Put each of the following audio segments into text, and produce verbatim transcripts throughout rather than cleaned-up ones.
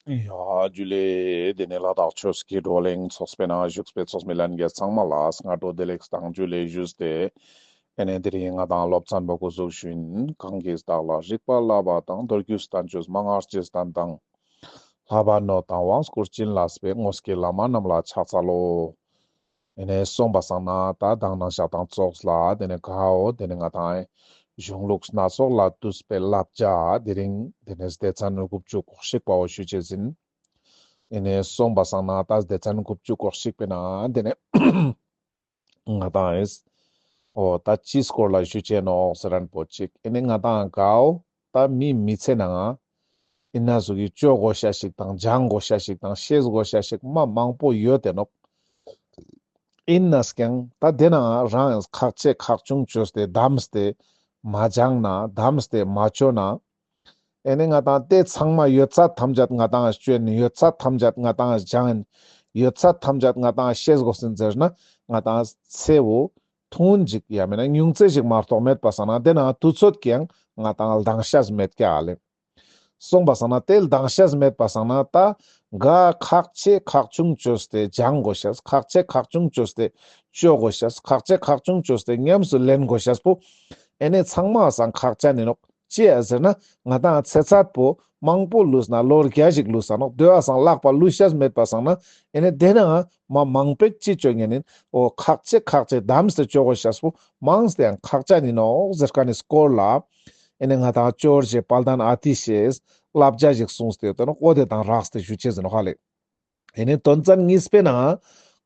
ཡ་ཇུ་ལེ། དེ་ནས་ལ་དྭགས་ཆོས་ཀྱི་བགྲོ་གླེང་ཚོགས་པའི་ནང་བཞུགས་པའི་ཚོགས་མི་ལྷན་རྒྱས་ཚང་མ་ལ་སྔ་དྲོ་བདེ་ལེགས་དང་ཇུ་ལེ་ཞུས་ཏེ། ཨེ་ནས་དེ་རིང་ང་དང་སློབ་ཚན་པོ་འགོ་ཟུག་ཞུ་ཡིན། གང་གིས་བདག་ལ་རིག་པ་བསླབ་པ་དང་། མདོ་རྒྱུད་བསྟན་བཅོས་མན་ངག་སྤྱི་བསྟན་དང་། ལྷག་པར་ནོད་དང་དབང་བསྐུར་བྱིན་བརླབས་པའི། དངོས་ཀྱི་བླ་མ་རྣམས་ལ་ཕྱག་འཚལ་ལོ། ཨེ་ནས་སོང་པ་སང་ན་ད་དང་ནང་ཞག་དང་ཙོགས་ལ་དེ་ནས་གའོ་དེ་ནས་ང་དང་གཞུང་ལུགས་སྣ་ཚོགས་ལས་བཏུས་པའི་བསླབ་བྱ་དེ་རིང་དེ་ནས་སྡེ་ཚན་དགུ་བཅུ་གོ་གཅིག་པའོ་ཞུ་ཅེས་ཡིན། ཨེ་ནས་སོང་པ་སང་ན་ད་སྡེ་ཚན་དགུ་བཅུ་གོ་གཅིག་པའི་ནང་དེ་ནས་ང་དང་ཨེ་ནས་འོ་ད་ཅིའི་སྐོར་ལ་ཞུ་ཅེས་ནོག་ཟེར་ན་པོ་ཅིག་ཨེ་ནས་ང་དང་གའོ་ད་མིའི་མི་ཚེ་ནང་ཨིན་ན་ཟུག་གི་ཅོ་དགོས་ཤེས་ཤིག་དང་སྦྱང་དགོས་ཤེས་ཤིག་དང་ཤེས་དགོས་ཤེས་ཤིག་མ་མང་པོ་ཡོད་དེ་ནོག་ཨིན་ནས་ཀྱང་ད་དེ་ནང་རང་ཁག་ཆེ་ཁག་ཆུང་བཅོས་ཏེ་བདམས་ཏེ་མ་སྦྱངས་ན་བདམས་ཏེ་མ་ཅོས་ན་ཨེ་ནས་ང་དང་དེ་ཚང་མ་ཡོད་ཚད་ཐམས་ཅད་ང་དང་ཅོ་ཡིན། ཡོད་ཚད་ཐམས་ཅད་ང་དང་སྦྱང་ཡིན། ཡོད་ཚད་ཐམས་ཅད་ང་དང་ཤེས་དགོས་ཡིན་ཟེར་ན་ང་དང་ཚེ་བོ་ཐུང་ངུན་ཅིག་ཡང་མེད་ན་ཉུང་ཙེ་ཞིག་མ་གཏོགས་མེད་པ་སང་ན་དེ་ནང་དུས་ཚོད་ཀྱང་ང་དང་ལྡང་ཤེས་མེད་ཀྱག་ལེ། སོང་པ་སང་ན་དེ་ལྡང་ཤེས་མེད་པ་སང་ན་ད་ག་ཁག་ཆེ་ཁག་ཆུང་བཅོས་ཏེ་སྦྱང་དགོས་ཤེས། ཁག་ཆེ་ཁག་ཆུང་བཅོས་ཏེ་ཅོ་དགོས་ཤེས། ཁག་ཆེ་ཁག་ཆུང་བཅོས་ཏེ་ཉམས་སུ་ལེན་དགོས་ཤེས་པོ་ཨེ་ནས་ཚང་མ་སང་ཁག་ཅན་ཡིན་ནོག་ཅི་ཡ་ཟེར་ན་ང་དང་ཚེ་ཚད་པོ་མང་པོ་ལུས་ན་ལོ་བརྒྱ་ཞིག་ལུས་ས་ནོག་དེ་བ་སང་ལྷག་པ་ལུས་ཤེས་མེད་པ་སང་ན་ཨེ་ནས་དེ་ནང་མ་མང་པོ་ཅི་ཅོ་ཉན་ཡིན། འོ་ཁག་ཆེ་ཁག་ཆེ་བདམས་ཏེ་ཅོ་དགོས་ཤེས་པོ་མང་སྟེ་ཡང་ཁག་ཅན་ཡིན་ནོག་ཟེར་མཁན་ནི་སྐོར་ལ་ཨེ་ནས་ང་དང་ཇོ་བོ་རྗེ་དཔལ་ལྡན་ཨ་ཏི་ཤས་བསླབ་བྱ་ཞིག་གསུངས་ཏེ་ཡོད་དེ་ནོག་འོ་དེ་དང་རགས་ཏེ་ཞུ་ཅེས་ཡིན་ནོག་ཧ་ལེ། ཨེ་ནས་དོན་ཚན་གཉིས་པའི་ནང་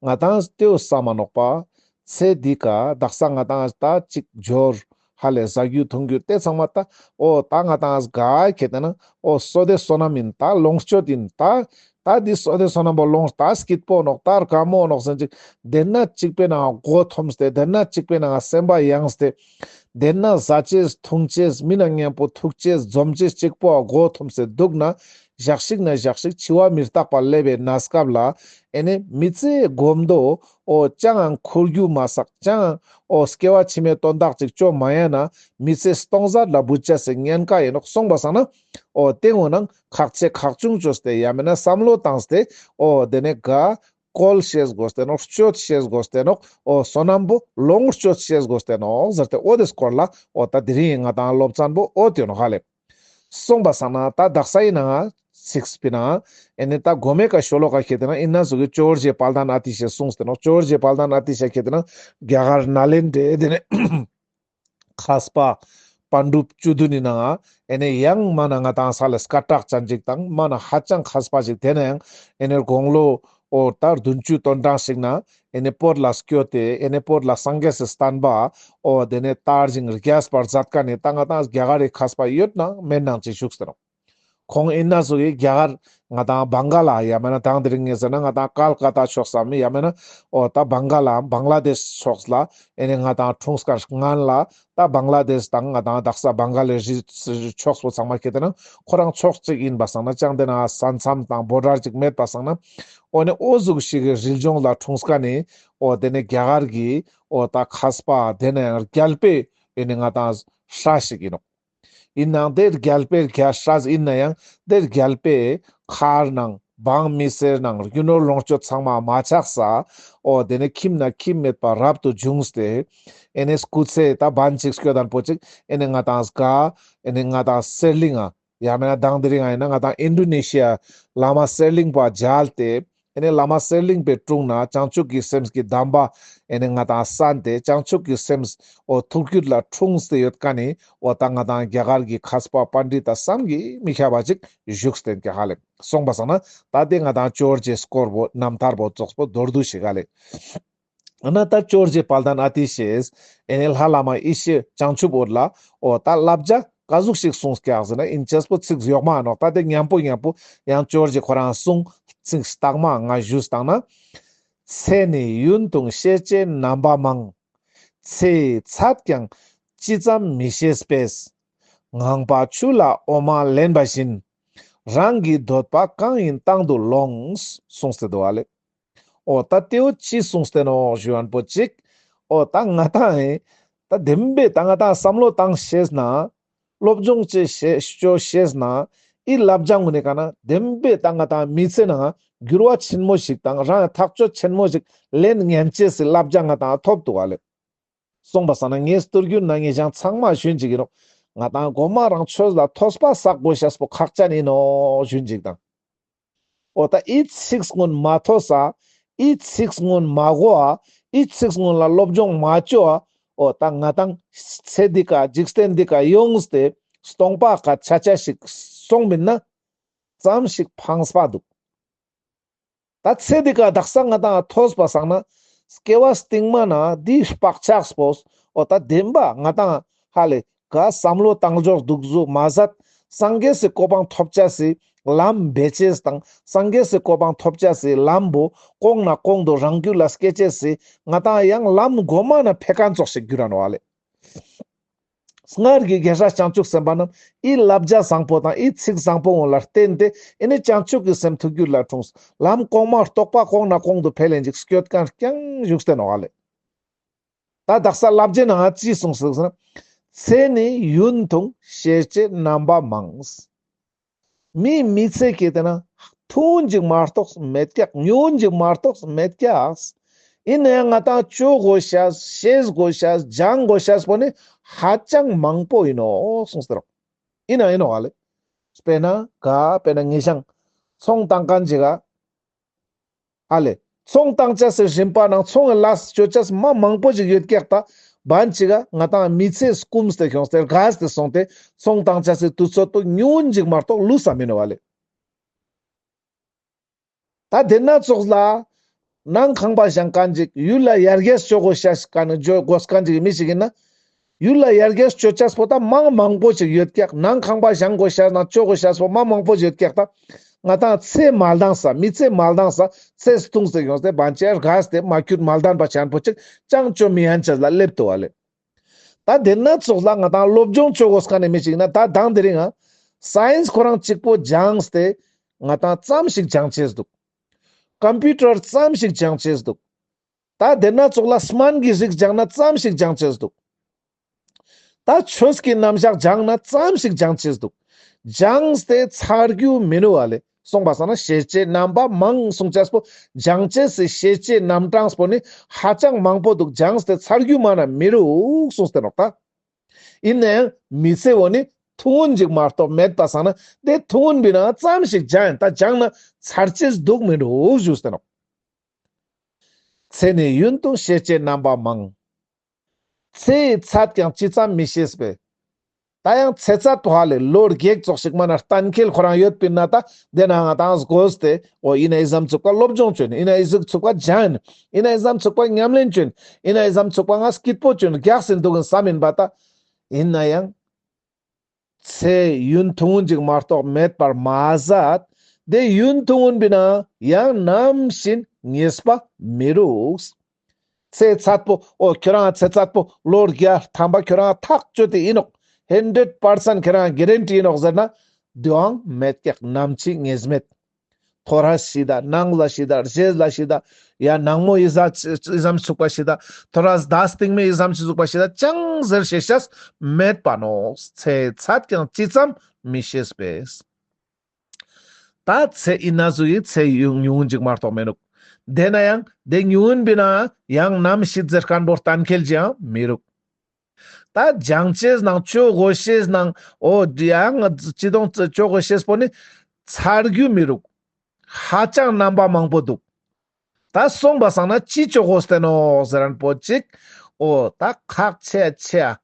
ང་དང་ལྟོས་ས་མ་ནོག་པ། ཚེ་འདི་ཀ་དག་ས་ང་དང་ད་ཅིག་འབྱོར་ཧ་ལས་ཟ་རྒྱུ་འཐུང་རྒྱུ་དེ་ཚང་མ་ད་འོ་ད་ང་དང་ག་ཁེ་ཏེ་ན་འོ་བསོད་བདེ་བསོད་ནམས་ཡིན། ད་ལོངས་སྤྱོད་ཡིན། ད་ད་འདི་བསོད་བདེ་བསོད་ནམས་པོ་ལོངས་ད་སྐྱིད་པོ་ནོག་ད་དགའ་མོ་ནོག་ཟེར་ཅིག་དེ་ན་གཅིག་པའི་ནང་མགོ་འཐོམས་ཏེ་དེ་ན་གཅིག་པའི་ནང་སེམས་པ་ཡེངས་ཏེ་དེ་ན་ཟ་ཅེས་འཐུང་ཅེས་མི་ན་མཉམ་པོ་ཐུག་ཅེས་འཛོམས་ཅེས་གཅིག་པོ་མགོ་འཐོམས་ཏེ་འདུག་ན་ཞག་ཞིག་ན་ཞག་ཞིག་འཆི་བ་མི་རྟག་པ་སླེབས་པའི་གནས་སྐབས་ལ་ཨེ་ནས་མི་ཚེ་སྒོམ་དོ་འོ་ཅང་འཁོར་རྒྱུ་མ་བསགས་ཅང་འོ་སྐྱེ་བ་ཕྱི་མའི་དོན་དག་ཅིག་ཅོ་མ་ཡ་ན་མི་ཚེ་སྟོང་ཟད་ལ་བུད་ཅེས་སི་ཉེན་ཁ་ཡིན་ནོག་སོང་པ་སང་ན་འོ་དེ་འོ་ནང་ཁག་ཆེ་ཁག་ཆུང་བཅོས་ཏེ་ཡང་མེད་ན་བསམ་བློ་བཏང་སྟེ་འོ་དེ་ནས་ག་བཀོལ་ཤེས་དགོས་ཏེ་ནོག་སྤྱོད་ཤེས་དགོས་ཏེ་ནོག་འོ་བསོད་ནམས་པོ་ལོངས་སྤྱོད་ཤེས་དགོས་ཏེ་ནོག་ཟེར་ཏེ་འོ་དེ་སྐོར་ལ་འོ་ད་དེ་རིང་ང་དང་སློབ་ཚན་པོ་འོ་དེ་ནོག་ཧ་ལེ། སོང་པ་སང་ན་ད་དག་ས་ཡིན་ན་ཚིགས་པའི་ནང་ཨེ་ནས་ད་མགོ་མའི་ཀ་ཤོ་ལོ་ཀ་ཁེ་ཏེ་ན་ཨིན་ན་ཟུག་གི་ཇོ་བོ་རྗེ་དཔལ་ལྡན་ཨ་ཏི་ཤས་གསུངས་ཏེ་ནོག་ཇོ་བོ་རྗེ་དཔལ་ལྡན་ཨ་ཏི་ཤས་ཁེ་ཏེ་ན་རྒྱ་གར་ནཱ་ལེནྡྲའི་དེ་ནས་མཁས་པ་པཎ་གྲུབ་བཅུ་བདུན་ནི་ནང་ཨེ་ནས་ཡང་མ་ན་ང་དང་ས་ལ་སྐད་གྲགས་ཅན་ཅིག་དང་མ་ན་ཧ་ཅང་མཁས་པ་ཅིག་དེ་ན་ཡང་ཨེ་ནས་དགུང་ལོ་འོ་ད་བདུན་ཅུ་དོན་གྲངས་ཤིག་ན་ཨེ་ནས་བོད་ལ་སྐྱོད་དེ་ཨེ་ནས་བོད་ལ་སངས་རྒྱས་སི་བསྟན་པ་འོ་དེ་ནས་དར་ཞིང་རྒྱས་པར་མཛད་མཁན་ནི་ད་ང་དང་རྒྱ་གར་རི་མཁས་པ་ཡོད་ནང་མེད་ནང་ཅིག་བཞུགས་ཏེ་ནོག་ཁོང་ཨིན་ན་ཟུག་གི་རྒྱ་གར་ང་དང་བང་ག་ལ་ཡང་མེད་ན་དང་དེ་རིང་ངས་ཟེར་ན་ང་དང་ཀལ་ཀ་ཏ་ཕྱོགས་སམ་ཡང་མེད་ན་འོ་ད་བང་ག་ལ་བང་ལ་དེཤ་ཕྱོགས་ལ་ཨེ་ནས་ང་དང་འཁྲུངས་སྐར་སྔན་ལ་ད་བང་ལ་དེཤ་དང་ང་དང་དག་ས་བང་ག་ལའི་རི་ཕྱོགས་པོ་ཚང་མ་ཁེ་ཏེ་ན་ཁོ་རང་ཕྱོགས་གཅིག་ཡིན་པ་སང་ན་ཅང་དེ་ན་ས་མཚམས་དང་བོ་ཌར་ཅིག་མེད་པ་སང་ན་འོ་ནས་འོ་ཟུག་ཞིག་གི་རི་ལྗོངས་ལ་འཁྲུངས་མཁན་ནི་འོ་དེ་ནས་རྒྱ་གར་གི་འོ་ད་མཁས་པ་དེ་ན་ཡང་རྒྱལ་པོའི་ཨེ་ནས་ང་དང་སྲས་ཤིག་ཡིན་ནོག་ཡིན་ནའང་དེ་རྒྱལ་པོའི་རྒྱལ་སྲས་ཡིན་ན་ཡང་དེ་རྒྱལ་པོའི་མཁར་ནང་འབངས་མི་སེར་ནང་རྒྱུ་ནོར་ལོངས་སྤྱོད་ཚང་མ་མ་ཆག་ས་འོ་དེ་ནས་ཁྱིམ་ན་ཁྱིམ་མེད་པ་རབ་ཏུ་བྱུང་སྟེ་ཨེ་ནས་སྐུ་ཚེ་ད་བར་ཅིག་སྐྱོད་དང་པོ་ཅིག་ཨེ་ནས་ང་དང་ག་ཨེ་ནས་ང་དང་གསེར་གླིང་ང་ཡང་མེད་ན་དང་དེ་རིང་ང་ཡིན་ན་ང་དང་ཨིན་ཌོ་ནེ་ཤི་ཡ་བླ་མ་གསེར་གླིང་པ་མཇལ་ཏེ་ཨེ་ནས་བླ་མ་གསེར་གླིང་པའི་དྲུང་ན་བྱང་ཆུབ་ཀྱི་སེམས་ཀྱི་གདམས་པ་ཨེ་ནས་ང་དང་གསན་ཏེ་བྱང་ཆུབ་ཀྱི་སེམས་འོ་ཐུགས་རྒྱུད་ལ་འཁྲུངས་ཏེ་ཡོད་མཁན་ནི་འོ་ད་ང་དང་རྒྱ་གར་གྱི་མཁས་པ་པཎྜི་ཏ་བསམ་གྱིས་མི་ཁྱབ་པ་ཅིག་བཞུགས་ཏེ་ཡིན་ཀྱག་ཧ་ལེ། སོང་པ་སང་ན་ད་དེ་ང་དང་ཇོ་བོ་རྗེའི་སྐོར་པོ་རྣམ་ཐར་པོ་ཙོགས་པོ་མདོར་བསྡུས་ཤིག་ཧ་ལེ། ཨ་ན་ད་ཇོ་བོ་རྗེ་དཔལ་ལྡན་ཨ་ཏི་ཤས་ཨེ་ནས་ལྷ་བླ་མ་ཡེ་ཤེས་བྱང་ཆུབ་འོད་ལ་འོ་ད་བསླབ་བྱ་ག་ཟུག་ཞིག་གསུངས་ཀྱག་ཟེར་ན་ཨིན་ཅེས་པོ་ཚིག་ཡོག་མ་ནོག་ད་དེ་མཉམ་པོ་མཉམ་པོ་ཡང་ཇོ་བོ་རྗེ་ཁོ་རང་གསུངས་ཚིག་ལྟག་མ་ང་ཞུས་བཏང་ན། ཚེ་ནི་ཡུན་ཐུང་ཤེས་བྱའི་རྣམ་པ་མང་། ཚེ་ཡི་ཚད་ཀྱང་ཅི་ཙམ་མི་ཤེས་པས། ངང་པ་ཆུ་ལ་འོ་མ་ལེན་པ་བཞིན། རང་གི་འདོད་པ་གང་ཡིན་བཏང་དུ་ལོངས། གསུངས་ཏེ་འདུག་ཨ་ལེ། འོ་ད་དེའོ་ཅི་གསུངས་ཏེ་ནོག་ཞུ་བ་ན་པོ་ཅིག་འོ་ད་ང་དང་ཨེ་ད་བདེན་པའི་ད་ང་དང་བསམ་བློ་བཏང་ཤེས་ན་སློབ་སྦྱོང་ཅིག་ཤེས་ཅོ་ཤེས་ན་ འི་བསླབ་བྱ་གུན་ནི་ཀ་ན་བདེན་པའི་ད་ང་ཏང་མི་ཚེ་ནང་འགྱུར་བ་ཆེན་མོ་ཞིག་དང་རང་ཐག་གཅོད་ཆེན་མོ་ཞིག་ལེན་ཉན་ཅེས་སི་བསླབ་བྱ་ང་ཏང་ཐོབ་འདུག་ག་ལེ། སོང་པ་སང་ན་ངས་སྟོད་རྒྱུན་ན་ངེ་ཞང་ཚང་མ་ཞུན་ཅིག་ཨིན་ནོག། ང་ཏང་གོ་མ་རང་ཆོས་ལ་ཐོས་པ་བསགས་དགོས་ཤེས་པོ་ཁག་ཅན་ཨིན་ནོག་ཞུན་ཅིག་དང་། འོ་ད་འི་ཚིག་གུན་མ་ཐོས་ས། འི་ཚིག་གུན་མ་གོ་ཨ། འི་ཚིག་གུན་ལ་སློབ་སྦྱོང་མ་ཅོ་ཨ། འོ་ད་ང་ཏང་ཚེ་འདི་ཀ་འཇིག་རྟེན་འདི་ཀ་ཡོངས་ཏེ་སྟོང་པ་ཀ་ཆ་ཆ་ཞིག་སོང་མིན་ན་ཙམ་ཞིག་ཕངས་པ་འདུག། ད་ཚེ་འདི་ཀ་དག་ས་ང་ཏང་ཐོས་པ་སང་ན་སྐྱེ་བ་སྟིང་མ་ན་འི་བག་ཆགས་པོ་འོ་ད་བདེན་པ་ང་ཏང་ཧ་ལེ་ག་བསམ་བློ་བཏང་འཇོག་འདུག་ཟུག་མ་ཟད་སངས་རྒྱས་སི་གོ་འཕང་ཐོབ་ཅེས་སི་ལམ་བེད་ཅེས་དང་སངས་རྒྱས་སི་གོ་འཕང་ཐོབ་ཅེས་སི་ལམ་པོ་གོང་ནེ་གོང་དུ་རང་རྒྱུད་ལ་སྐྱེ་ཅེས་སི་ང་ཏང་ཡང་ལམ་གོ་མ་ན་ཕེ་ཁན་ཙོགས་ཤིག་གྱུར་ར་ནོག་ཧ་ལེ། སྔར་གྱི་རྒྱལ་སྲས་བྱང་ཆུབ་སེམས་དཔའ་རྣམས་འི་བསླབ་བྱ་བཟང་པོ་དང་འི་ཚིག་བཟང་པོ་གུན་ལ་བརྟེན་ཏེ་འི་ནི་བྱང་ཆུབ་ཀྱི་སེམས་ཐུགས་རྒྱུད་ལ་འཁྲུངས། ལམ་གོང་མ་རྟོགས་པ་གོང་ནེ་གོང་དུ་འཕེལ་ལེན་ཅིག་སྐྱོད་ཁན་རྐྱང་བཞུགས་ཏེ་ནོག་ཧ་ལེ། ད་དག་ས་བསླབ་བྱའི་ནང་ཅི་གསུངས་ཟེར་ན། ཚེ་ནི་ཡུན་ཐུང་ཤེས་བྱའི་རྣམ་པ་མང་། མིའི་མི་ཚེ་ཀེ་ཏེ་ན་ཐུང་ངུན་ཅིག་མ་གཏོགས་མེད་ཀྱག། ཉུང་ངུན་ཅིག་མ་གཏོགས་མེད་ཀྱག། ཨིན་ན་ཡང་ང་ཏང་ཅོ་དགོས་ཤེས་ཤེས་དགོས་ཤེས་སྦྱང་དགོས་ཤེས་པོ་ནི་ཧ་ཅང་མང་པོ་ཨིན་ནོག་གསུངས་ཏེ་རོག། ཨིན་ན་ཨིན་ནོག་ཧ་ལེ། དཔེར་ན་ག་དཔེར་ན་ངེ་ཞང་ཚོང་བཏང་ཁན་ཅིག་ག་ཨ་ལེ། ཚོང་བཏང་ཅེས་སི་རིམ་པ་ནང་ཚོང་གི་ལས་ཅོ་ཅེས་མ་མང་པོ་ཞིག་ཡོད་ཀྱག་ད། བན་ཅིག་ག་ང་ཏང་མི་ཚེ་སྐུམས་ཏེ་ཁྱོངས་ཏེ་རྒས་ཏེ་སོང་སྟེ་ཚོང་བཏང་ཅེས་སི་དུས་ཚོད་པོ་ཉུང་ངུན་ཅིག་མ་གཏོགས་ལུས་ས་མེན་ནོག་ཧ་ལེ། ད་དེ་ན་ཙོགས་ལ་ནང་ཁང་པ་བཞེངས་ཁན་ཅིག་ཡུལ་ལ་ཡར་རྒྱས་ཅོ་དགོས་ཤེས་ཁན་ཅོ་དགོས་ཁན་ཅིག་མི་ཞིག་ཨིན་ན། ཡུལ་ལ་ཡར་རྒྱས་ཅོ་ཅེས་པོ་ད་མང་མང་པོ་ཞིག་ཡོད་ཀྱག། ནང་ཁང་པ་བཞེངས་དགོས་ཤེས་ནང་ཅོ་དགོས་ཤེས་པོ་མ་མང་པོ་ཞིག་ཡོད་ཀྱག་ད། ང་ཏང་ཚེ་མ་ལྡང་ས་མི་ཚེ་མ་ལྡང་ས་ཚེ་ཐུང་ངུན་ཅིག་ཡོངས་ཏེ་བན་ཅིག་རྒས་ཏེ་མ་ཁྱུད་མ་ལྡན་པ་ཅན་པོ་ཅིག་ཅང་ཅོ་མི་ཉན་ཅེས་ལ་སླེབས་ཏེ་ནོག་ཧ་ལེ། ད་དེ་ན་ཙོགས་ལ་ང་ཏང་སློབ་སྦྱོང་ཅོ་དགོས་ཁན་ནི་མི་ཞིག་ཨིན་ན་ད་དང་དེ་རིང་ང་སའེནས་ཁོ་རང་ཅིག་པོ་སྦྱངས་ཏེ་ང་ཏང་ཙམ་ཞིག་སྦྱང་ཅེས་འདུག། ཀམ་པིའུ་ཊར་ཙམ་ཞིག་སྦྱང་ཅེས་འདུག། ད་དེ་ན་ཙོགས་ལ་སྨན་གྱི་རིགས་སྦྱང་ན་ཙམ་ཞིག་སྦྱང་ཅེས་འདུག། ད་ཆོས་ཀྱི་རྣམ་གཞག་སྦྱང་ན་ཙམ་ཞིག་སྦྱང་ཅེས་འདུག། སྦྱངས་ཏེ་ཚར་རྒྱུ་མི་ནུག་ཧ་ལེ། སོང་པ་སང་ན་ཤེས་བྱའི་རྣམ་པ་མང་གསུང་ཅེས་པོ་སྦྱང་ཅེས་སི་ཤེས་བྱའི་རྣམ་གྲངས་པོ་ནི་ཧ་ཅང་མང་པོ་འདུག། སྦྱངས་ཏེ་ཚར་རྒྱུ་མ་ན་མི་རུག་གསུངས་ཏེ་ནོག་ད། ཨིན་ན་ཡང་མི་ཚེ་བོ་ནི་ཐུང་ངུན་ཅིག་མ་གཏོགས་མེད་པ་སང་ན་དེ་ཐུང་ངུན་པའི་ནང་ཙམ་ཞིག་སྦྱང་ཡིན་ད་སྦྱང་ན་ཚར་ཅེས་འདུག་མི་རུག་ཞུས་ཏེ་ནོག། ཚེ་ནི་ཡུན་ཐུང་ཤེས་བྱའི་རྣམ་པ་མང་། ཚེ་ཡི་ཚད་ཀྱང་ཅི་ཙམ་མི་ཤེས་པས། ད་ཡང་ཚེ་ཚད་པོ་ཧ་ལེ་ལོ་བརྒྱད་ཙོགས་ཤིག་མ་ན་གཏན་འཁེལ་ཁོ་རང་ཡོད་པིན་ན་ད་དེ་ན་ང་ཏང་དགོས་ཏེ་འོ་ཨིན་ན་ཨི་ཙམ་ཚུགས་པ་སློབ་སྦྱོང་ཅོ་ཡིན། ཨིན་ན་ཨི་ཙམ་ཚུགས་པ་སྦྱང་ཡིན། ཨིན་ན་ཨི་ཙམ་ཚུགས་པ་ཉམས་ལེན་ཅོ་ཡིན། ཨིན་ན་ཨི་ཙམ་ཚུགས་པ་ང་སྐྱིད་པོ་ཅོ་ཡིན་རྒྱགས་ཟིན་འདུག་ཡིན་བསམ་ཡིན་པ་ད། ཨིན་ན་ཡང་ཚེ་ཡུན་ཐུང་ངུན་ཅིག་མ་གཏོགས་མེད་པར་མ་ཟད་དེ་ཡུན་ཐུང་ངུན་པའི་ནང་ཡང་ནམ་ཞིག་ངེས་པ་མི་རུག། ཚེ་ཚད་པོ་འོ་ཁྱོ་རང་ཚེ་ཚད་པོ་ལོ་བརྒྱ་ཐམ་པ་ཁྱོ་རང་ཐག་ཆོད་དེ་ཨིན་ནོག། ཧན་ཌེཌ་པར་སེནཊ་ཁྱོ་རང་གེ་རན་ཊི་ཨིན་ནོག་ཟེར་ན་དེའང་མེད་ཀྱག། ནམ་ཞིག་ངེས་མེད། ཐོ་རས་ཤི་ད་ནངས་ལ་ཤི་ད་རྗེས་ལ་ཤི་ད་ཡང་ནངས་མོ་ཨི་ཙམ་ཨི་ཙམ་ཚུགས་པ་ཤི་ད་ཐོ་རས་ཟླ་སྟིང་མའི་ཨི་ཙམ་ཚུགས་པ་ཤི་ད་ཅང་ཟེར་ཤེས་ཤེས་མེད་པ་ནོག། ཚེ་ཚད་ཀྱང་ཅི་ཙམ་མི་ཤེས་པས། ད་ཚེ་ཨིན་ན་ཟུག་གི་ཚེ་ཡུན་ཉུང་ངུན་ཅིག་མ་གཏོགས་མི་ནུག། དེ་ན་ཡང་དེ་ཉུང་ངུན་པའི་ནང་ཡང་ནམ་ཤི་ཟེར་ཁན་བོ་གཏན་འཁེལ་ཅིག་ཡང་མི་རུག། ད་སྦྱང་ཅེས་ནང་ཅོ་དགོས་ཤེས་ནང་འོ་ཡང་ཅི་དོང་ཅོ་དགོས་ཤེས་པོ་ནི་ཚར་རྒྱུ་མི་རུག། ཧ་ཅང་རྣམ་པ་མང་པོ་འདུག། ད་སོང་པ་སང་ན་ཅི་ཅོ་དགོས་ཏེ་ནོག་ཟེར་ཁན་པོ་ཅིག། འོ་ད་ཁག་ཆེ་ཆེ་ཨ།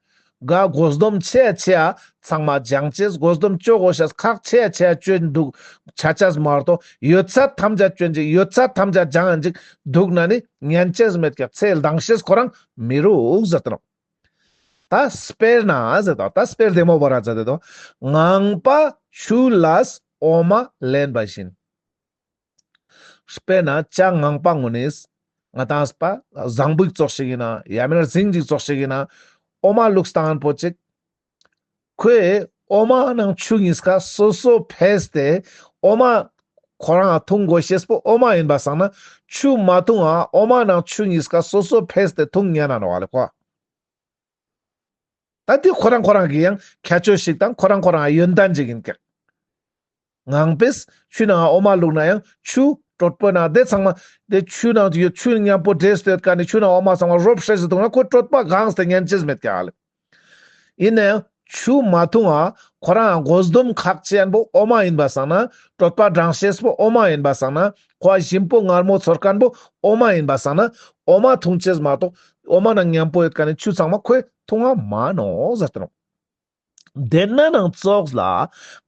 ག་དགོས་འདོམས་ཆེ་ཆེ་ཨ། ཚང་མ་སྦྱང་ཅེས་དགོས་འདོམས་ཅོ་དགོས་ཤེས་ཁག་ཆེ་ཆེ་ཨ་ཅོ་འདུག་ཆ་ཆ་མ་གཏོགས་ཡོད་ཚད་ཐམས་ཅད་ཅོ་ཅིག་ཡོད་ཚད་ཐམས་ཅད་སྦྱང་ཅིག་འདུག་ན་ནི་ཉན་ཅེས་མེད་ཀྱག། ཚེ་ལྡང་ཤེས་ཁོ་རང་མི་རུག་ཟེར་ཏེ་ནོག། ད་དཔེར་ན་ཟེར་ཏེ་ནོག། ད་དཔེར་བདེ་མོ་བོར་ར་ཟེར་ཏེ་ནོག། ངང་པ་ཆུ་ལས་འོ་མ་ལེན་པ་བཞིན། དཔེར་ན་བྱ་ངང་པ་གུན་ནི་ང་ཏང་པ་ཟངས་བུ་ཙོགས་ཤིག་ཨིན་ན་ཡང་མེན་ན་རྫིང་ཅིག་ཙོགས་ཤིག་ཨིན་ན་འོ་མ་བླུགས་སྟངས་པོ་ཅིག། ཁོའི་འོ་མ་ནང་ཆུ་གཉིས་ཀ་སོ་སོ་ཕེས་ཏེ་འོ་མ་ཁོ་རང་འཐུང་དགོས་ཤེས་པོ་འོ་མ་ཨིན་པ་སང་ན་ཆུ་མ་འཐུང་ང་འོ་མ་ནང་ཆུ་གཉིས་ཀ་སོ་སོ་ཕེས་ཏེ་འཐུང་ཉན་ན་ནོག་ལེ་ཁོ། ད་དེ་ཁོ་རང་ཁོ་རང་གི་ཡང་ཁྱད་ཆོས་ཤིག་དང་ཁོ་རང་ཁོ་རང་ཡོན་ཏན་ཅིག་ཨིན་ཀྱག། ངང་པས་ཆུ་ནང་འོ་མ་བླུགས་ན་ཡང་ཆུ་གྲོད་པོ་ན་དེ་ཚང་མ་དེ་ཆུ་ནང་ཡོད་ཆུ་མཉམ་པོ་འདྲེས་ཏེ་ཡོད་ཀ་ནི་ཆུ་ནང་འོ་མ་ཚང་མ་རོབ་ཧྲེས་ཏེ་འདུག་ན་ཁོ་གྲོད་པ་གངས་ཏེ་ཉན་ཅེས་མེད་ཀྱག་ལེ། ཡིན་ནའང་ཆུ་མ་འཐུང་ང་ཁོ་རང་དགོས་འདོམས་ཁག་ཆེ་ཡན་པོ་འོ་མ་ཡིན་པ་སང་ན་གྲོད་པ་འགྲངས་ཤེས་པོ་འོ་མ་ཡིན་པ་སང་ན་ཁོ་ཞིམ་པོ་མངར་མོ་ཚོར་མཁན་པོ་འོ་མ་ཡིན་པ་སང་ན་འོ་མ་འཐུང་ཅེས་མ་གཏོགས་འོ་མ་ནང་མཉམ་པོ་ཡོད་ཀ་ནི་ཆུ་ཚང་མ་ཁོས་འཐུང་ང་མ་ནོག་ཟེར་ཏེ་ནོག་དེ་ན་ནང་ཙོགས་ལ་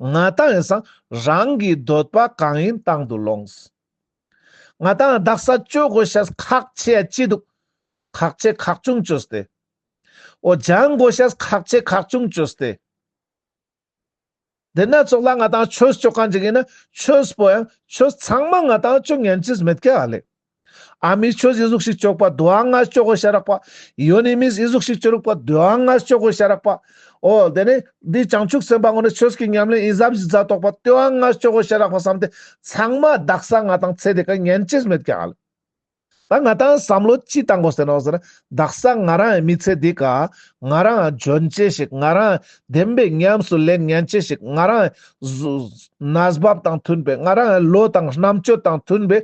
ང་ཏང་ཡིན་སང་རང་གི་འདོད་པ་གང་ཡིན་དང་དུ་ལོངས། ང་ཏང་དག་ས་ཅོ་དགོས་ཤེས་ཁག་ཆེ་ཡ་ཅི་འདུག་ཁག་ཆེ་ཁག་ཆུང་ཅོས་ཏེ། འོ་སྦྱང་དགོས་ཤེས་ཁག་ཆེ་ཁག་ཆུང་ཅོས་ཏེ། དེ་ན་ཙོགས་ལ་ང་ཏང་ཆོས་ཅོ་མཁན་ཅིག་ཡིན་ན་ཆོས་པོ་ཡང་ཆོས་ཚང་མ་ང་ཏང་ཅོ་ཉན་ཅེས་མེད་ཀྱག་ལེ། ཨ་མི་ཆོས་ཨི་ཟུག་ཤིག་ཅོག་པ་དུའང་ང་ཅོ་དགོས་ཤ་རག་པ། ཡོན་ནི་མིས་ཨི་ཟུག་ཤིག་ཅོ་རུག་པ་དུའང་ང་ཅོ་དགོས་ཤ་རག་པ། འོ་དེ་ནི་འདི་བྱང་ཆུབ་སེམས་དཔའ་ངོ་ནི་ཆོས་ཀྱི་ཉམས་ལེན་ཨི་ཟབ་ཞིག་མཛད་དོག་པ་དུའང་ང་ཅོ་དགོས་ཤ་རག་པ་བསམ་སྟེ་ཚང་མ་དག་ས་ང་ཏང་ཚེ་འདི་ཀ་ཉན་ཅེས་མེད་ཀྱག་ལེ། ད་ང་ཏང་བསམ་བློ་ཅི་བཏང་དགོས་ཟེར་ནོག་ཟེར་ན་དག་ས་ང་རང་མི་ཚེ་འདི་ཀ་ང་རང་འཇོན་ཅེས་ཤིག་ང་རང་བདེན་པའི་ཉམས་སུ་ལེན་ཉན་ཅེས་ཤིག་ང་རང་གནས་བབ་དང་མཐུན་པའི་ང་རང་བློ་དང་རྣམ་དཔྱོད་དང་མཐུན་པའི་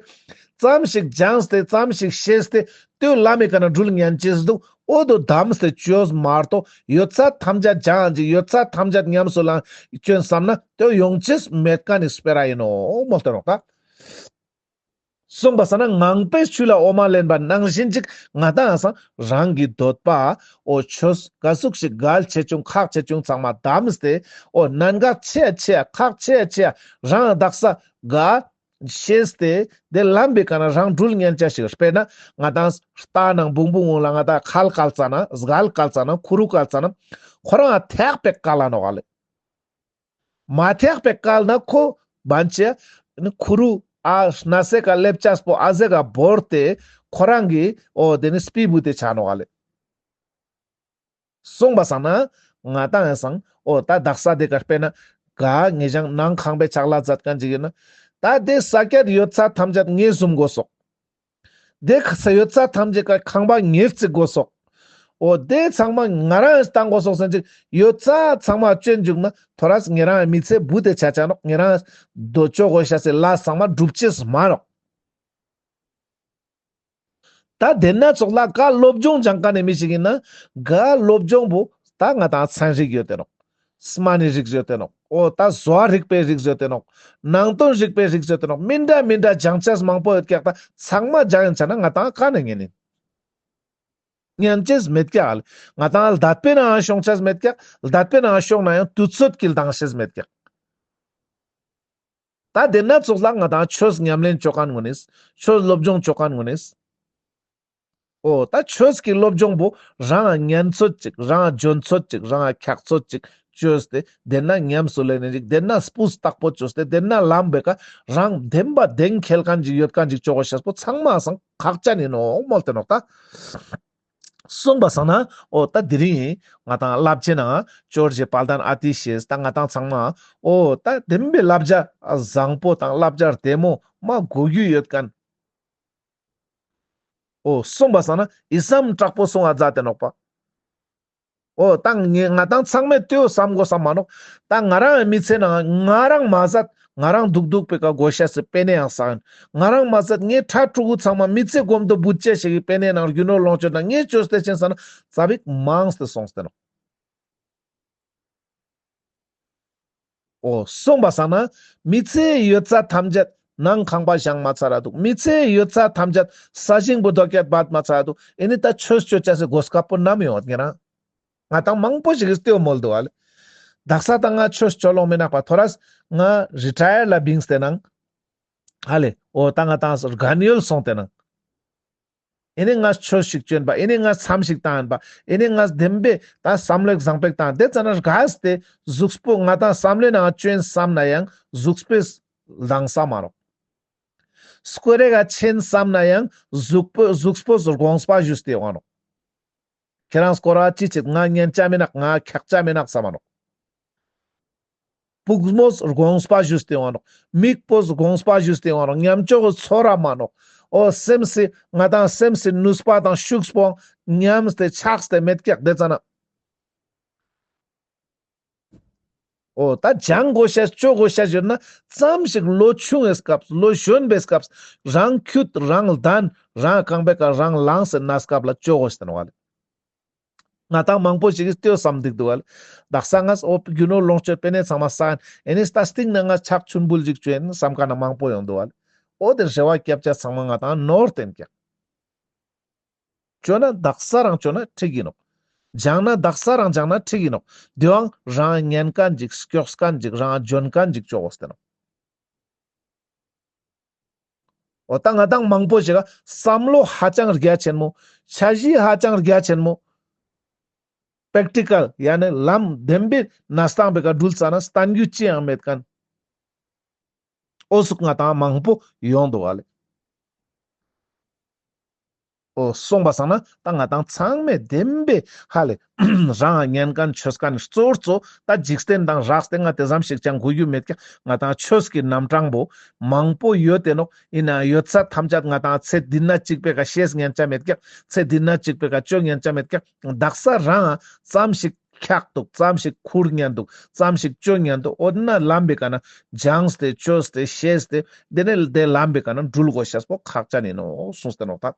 ཙམ་ཞིག་སྦྱངས་ཏེ་ཙམ་ཞིག་ཤེས་ཏེ་དེའུ་ལམ་མི་ཀ་ན་འགྲུལ་ཉན་ཅེས་འདུག་འོ་དོ་དམ་སྟེ་ཅོས་མ་གཏོགས་ཡོད་ཚད་ཐམས་ཅད་སྦྱངས་ཅིག་ཡོད་ཚད་ཐམས་ཅད་ཉམས་སུ་ལེན་ཅོན་བསམ་ན་དེའུ་ཡོང་ཅེས་མེད་ཀ་ནི་སྤེ་ར་ཡིན་ནོག་མོལ་ཏེ་ནོག་ད། གསུངས་པ་སང་ན་ངང་པས་ཆུ་ལ་འོ་མ་ལེན་པ་ནང་བཞིན་ཅིག་ང་ཏང་སང་རང་གི་འདོད་པ་འོ་ཆོས་ག་ཟུག་ཞིག་གལ་ཆེ་ཆུང་ཁག་ཆེ་ཆུང་ཚང་མ་བདམས་ཏེ་འོ་གནད་འགག་ཆེ་ཆེ་ཁག་ཆེ་ཆེ་རང་དག་ས་ག་ཤེས་ཏེ་དེ་ལམ་པའི་ཀ་ན་རང་འགྲུལ་ཉན་ཅེས་ཤིག་དཔེར་ན་ང་ཏང་རྟ་ནང་བུང་བུང་ལ་ང་ཏང་ཁལ་བཀལ་ཙ་ན་སྒལ་བཀལ་ཙ་ན་ཁུ་རུ་བཀལ་ཙ་ན་ཁོ་རང་ཐེག་པའི་བཀལ་ལ་ནོག་ལེ། མ་ཐེག་པའི་བཀལ་ན་ཁོ་བན་ཆེ་ཁུ་རུ་ཨ་ན་སེ་ཀ་ལེབ་ཅེས་པོ་ཨ་ཟེ་ཀ་བོར་ཏེ་ཁོ་རང་གི་འོ་དེ་ནི་སྤི་བུ་དེ་ཆ་ནོག་ལེ། གསུངས་པ་སང་ན་ང་ཏང་ཡང་སང་འོ་ད་དག་ས་དེ་ཀ་དཔེར་ན་ག་ངེ་ཞང་ནང་ཁང་པའི་ཕྱག་ལས་མཛད་མཁན་ཅིག་ཡིན་ན་ད་དེ་ས་ཀྱད་ཡོད་ཚད་ཐམས་ཅད་ངེ་ཟུམ་དགོས་སོག་དེ་ཁ་ས་ཡོད་ཚད་ཐམས་ཅད་ཀ་ཁང་པ་ཉེར་བརྩིགས་དགོས་སོག་འོ་དེ་ཚང་མ་ང་རང་བཏང་དགོས་སོག་ཟེར་ཅིག་ཡོད་ཚད་ཚང་མ་སྤྱོད་འཇུག་ན་ཐོ་རས་ཉེ་རང་མི་ཚེ་བུ་དེ་ཆ་ཆ་ནོག་ཉེ་རང་དོ་ཅོ་དགོས་ཤ་སེ་ལ་ཚང་མ་སྒྲུབ་ཅེས་མ་ནོག་ད་དེ་ན་ཙོགས་ལ་ག་སློབ་སྦྱོང་སྦྱང་མཁན་ནི་མི་ཞིག་ཡིན་ན་ག་སློབ་སྦྱོང་བོ་ད་ང་ཏང་ཚན་རིག་ཡོད་དེ་ནོག་སྨན་ནི་རིགས་ཡོད་དེ་ནོག་འོ་ད་བཟོ་བ་རིག་པའི་རིགས་ཡོད་དེ་ནོག་ནང་དོན་རིག་པའི་རིགས་ཡོད་དེ་ནོག་མི་འདྲ་མི་འདྲ་སྦྱང་ཅེས་མང་པོ་ཡོད་ཀྱག་ད་ཚང་མ་སྦྱང་ཡིན་ཆ་ན་ང་ཏང་ག་ནས་ཉན་ཡིན། ཉན་ཅེས་མེད་ཀྱག་ང་ཏང་ལྡད་པའི་ནང་ཤོང་ཅེས་མེད་ཀྱག་ལྡད་པའི་ནང་ཤོང་ན་ཡང་དུས་ཚོད་ཀྱི་ལྡང་ཤེས་མེད་ཀྱག་ད་དེ་ན་ཙོགས་ལ་ང་ཏང་ཆོས་ཉམས་ལེན་ཅོ་མཁན་ངོ་ནིས། ཆོས་སློབ་སྦྱོང་ཅོ་མཁན་ངོ་ནིས། འོ་ད་ཆོས་ཀྱི་སློབ་སྦྱོང་པོ་རང་ཉན་ཚོད་ཅིག་རང་འཇོན་ཚོད་ཅིག་རང་འཁྱག་ཚོད་ཅིག་ཅོས་ཏེ་དེ་ན་ཉམས་སུ་ལེན་ནི་ཅིག་དེ་ན་སྤུས་དག་པོ་ཅོས་ཏེ་དེ་ན་ལམ་པའི་ཀ་རང་བདེན་པ་བདེན་ཁེལ་མཁན་ཅིག་ཡོད་མཁན་ཅིག་ཅོ་དགོས་ཤེས་པོ་ཚང་མ་སང་ཁག་ཅན་ཡིན་ནོག་མོལ་ཏེ་ནོག་ད། གསུངས་པ་སང་ན་འོ་ད་དེ་རིང་ང་ཏང་བསླབ་བྱའི་ནང་ཇོ་བོ་རྗེ་དཔལ་ལྡན་ཨ་ཏི་ཤས་ད་ང་ཏང་ཚང་མ་འོ་ད་བདེན་པའི་བསླབ་བྱ་བཟང་པོ་དང་བསླབ་བྱ་བདེ་མོ་མ་གོ་རྒྱུ་ཡོད་མཁན། འོ་གསུངས་པ་སང་ན་ཨི་སམ་དྲག་པོ་གསུང་བ་མཛད་དེ་ནོག་པ། འོ་ད་ངས་ང་ཏང་ཚང་མས་དེའུ་བསམ་དགོས་བསམ་མ་ནོག་ད་ང་རང་མི་ཚེ་ནང་ང་རང་མ་ཟད་ང་རང་འདུག་འདུག་པའི་ཀ་དགོས་ཤེས་སི་པེ་ནེ་ཡང་བསགས་ཡིན། ང་རང་མ་ཟད་ངའི་ཕྲུ་གུ་ཚང་མ་མི་ཚེ་གོམ་དུ་བུད་ཅེས་ཤིག་གི་པེ་ནེ་ནང་རྒྱུ་ནོར་ལོངས་སྤྱོད་ནང་ངས་ཅོས་ཏེ་ཕྱིན་ས་ན་ཙ་པིག་མང་སྟེ་སོང་སྟེ་ནོག་འོ་གསུངས་པ་སང་ན་མི་ཚེ་ཡོད་ཚད་ཐམས་ཅད་ནང་ཁང་པ་བཞེངས་མ་ཚར་ར་འདུག་མི་ཚེ་ཡོད་ཚད་ཐམས་ཅད་ས་ཞིང་པོ་རྡོ་སྐྱེད་འབད་མ་ཚར་ར་འདུག་ཨེ་ནི་ད་ཆོས་ཅོ་ཅེས་སི་གོ་སྐབས་པོ་ནམ་ཡོང་བ་ཉེ་རང་། ང་ཏང་མང་པོ་ཞིག་གིས་དེའུ་མོལ་འདུག་ཨ་ལེ། དག་ས་ད་ང་ཆོས་ཅོ་ལོང་མི་ནག་པ་ཐོ་རས་ང་རི་ཊ་ཡར་ལ་བིངས་ཏེ་ནང་། ཨ་ལེ་འོ་ད་ང་ཏང་རྒན་ཡོལ་སོང་སྟེ་ནང་། ཨེ་ནི་ང་ཆོས་ཤིག་ཅོ་ཡིན་པ། ཨེ་ནི་ང་མཚམས་ཤིག་བཏང་ཡིན་པ། ཨེ་ནི་ང་བདེན་པའི་ད་བསམ་བློ་བཟང་པོ་བཏང་དེ་ཙ་ན་རྒས་ཏེ་གཟུགས་པོ་ང་ཏང་བསམ་བློའི་ནང་ཅོ་ཡིན་བསམ་ན་ཡང་གཟུགས་པོས་ལྡང་ས་མ་ནོག་སྐོར་རེ་ག་ཆེན་བསམ་ན་ཡང་གཟུགས་པོ་གཟུགས་པོས་དགོངས་པ་ཞུས་ཏེ་ཡོང་ང་ནོག་ཁྱེད་རང་སྐོར་ར་ཅི་བྱེད། ང་ཉན་ཆ་མི་ནག་ང་འཁྱག་ཆ་མི་ནག་བསམ་མ་ནོག་སྤུགས་མོས་དགོངས་པ་ཞུས་ཏེ་ཡོང་ང་ནོག་མིག་པོས་དགོངས་པ་ཞུས་ཏེ་ཡོང་ང་ནོག་ཉམ་ཅོག་གི་ཚོར་ར་མ་ནོག་འོ་སེམས་སི་ང་ཏང་སེམས་སི་ནུས་པ་དང་ཤུགས་པོ་ཉམས་ཏེ་ཆགས་ཏེ་མེད་ཀྱག་དེ་ཙ་ན། འོ་ད་སྦྱང་དགོས་ཤེས་ཅོ་དགོས་ཤེས་ཡོད་ན་ཙམ་ཞིག་ལོ་ཆུང་བའི་སྐབས་ལོ་གཞོན་པའི་སྐབས་རང་ཁྱུད་རང་ལྡན་རང་རྐང་པའི་ཀ་རང་ལངས་སེ་གནས་སྐབས་ལ་ཅོ་དགོས་ཤེས་ནོག་ལེ། ང་དང་མང་པོ་ཞིག་གིས་ལྟོས་བསམ་འདུག་འདུག་ལེ། དག་ས་ང་འོ་རྒྱུ་ནོར་ལོངས་སྤྱོད་པེ་ནེ་ཚང་མ་བསགས་ཨིན། ཨེ་ནེ་ད་སྟིང་ནེ་ང་ཕྱག་མཆོད་འབུལ་ཞིག་ཅོ་ཨིན་བསམ་མཁན་མང་པོ་ཡོང་འདུག་ལེ། འོ་དེ་རེ་བ་སྐྱབས་ཆ་ཚང་མ་ང་དང་ནོར་ཏེན་ཀྱག་ཅོ་ན་དག་ས་རང་ཅོ་ན་འགྲིག་ཨིན་ནོག་སྦྱང་ན་དག་ས་རང་སྦྱང་ན་འགྲིག་ཨིན་ནོག་དེའང་རང་ཉན་མཁན་ཅིག་སྐྱོགས་མཁན་ཅིག་རང་འཇོན་མཁན་ཅིག་ཅོ་དགོས་ཏེ་ནོག་འོ་ད་ང་དང་མང་པོ་ཞིག་ག་བསམ་བློ་ཧ་ཅང་རྒྱ་ཆེན་མོ། འཆར་གཞི་ཧ་ཅང་རྒྱ་ཆེན་མོ། པེག་ཊི་ཀལ་ཡ་ནི་ལམ་བདེན་པའི་གནས་སྟངས་པེ་ཀ་འགྲུལ་ཙ་ན་བསྟན་རྒྱུ་ཅི་ཡང་མེད་མཁན། འོ་ཟུག་ང་དང་མང་པོ་ཡོང་འདུག་ལེ། འོ་སོང་པ་སང་ན་ད་ང་དང་ཚང་མས་བདེན་པའི་ཧ་ལེ་རང་ཉན་མཁན་ཆོས་མཁན་གཙོ་བོ་གཙོ་ད་འཇིག་རྟེན་དང་རགས་ཏེ་ང་དེ་ཙམ་ཞིག་ཅང་གོ་རྒྱུ་མེད་ཀྱག་ང་དང་ཆོས་ཀྱི་རྣམ་གྲངས་པོ་མང་པོ་ཡོད་དེ་ནོག་ཨིན་ན་ཡོད་ཚད་ཐམས་ཅད་ང་དང་ཚེ་འདི་ན་གཅིག་པེ་ཀ་ཤེས་ཉན་ཆ་མེད་ཀྱག་ཚེ་འདི་ན་གཅིག་པེ་ཀ་ཅོ་ཉན་ཆ་མེད་ཀྱག་དག་ས་རང་ཙམ་ཞིག་འཁྱག་འདུག་ཙམ་ཞིག་ཁུར་ཉན་འདུག་ཙམ་ཞིག་ཅོ་ཉན་འདུག་འོ་ན་ལམ་པེ་ཀ་ན་སྦྱངས་ཏེ་ཅོས་ཏེ་ཤེས་ཏེ་དེ་ནེ་དེ་ལམ་པེ་ཀ་ན་འགྲུལ་དགོས་ཤེས་པོ་ཁག་ཅན་ཨིན་ནོག་གསུངས་ཏེ་ནོག་ད།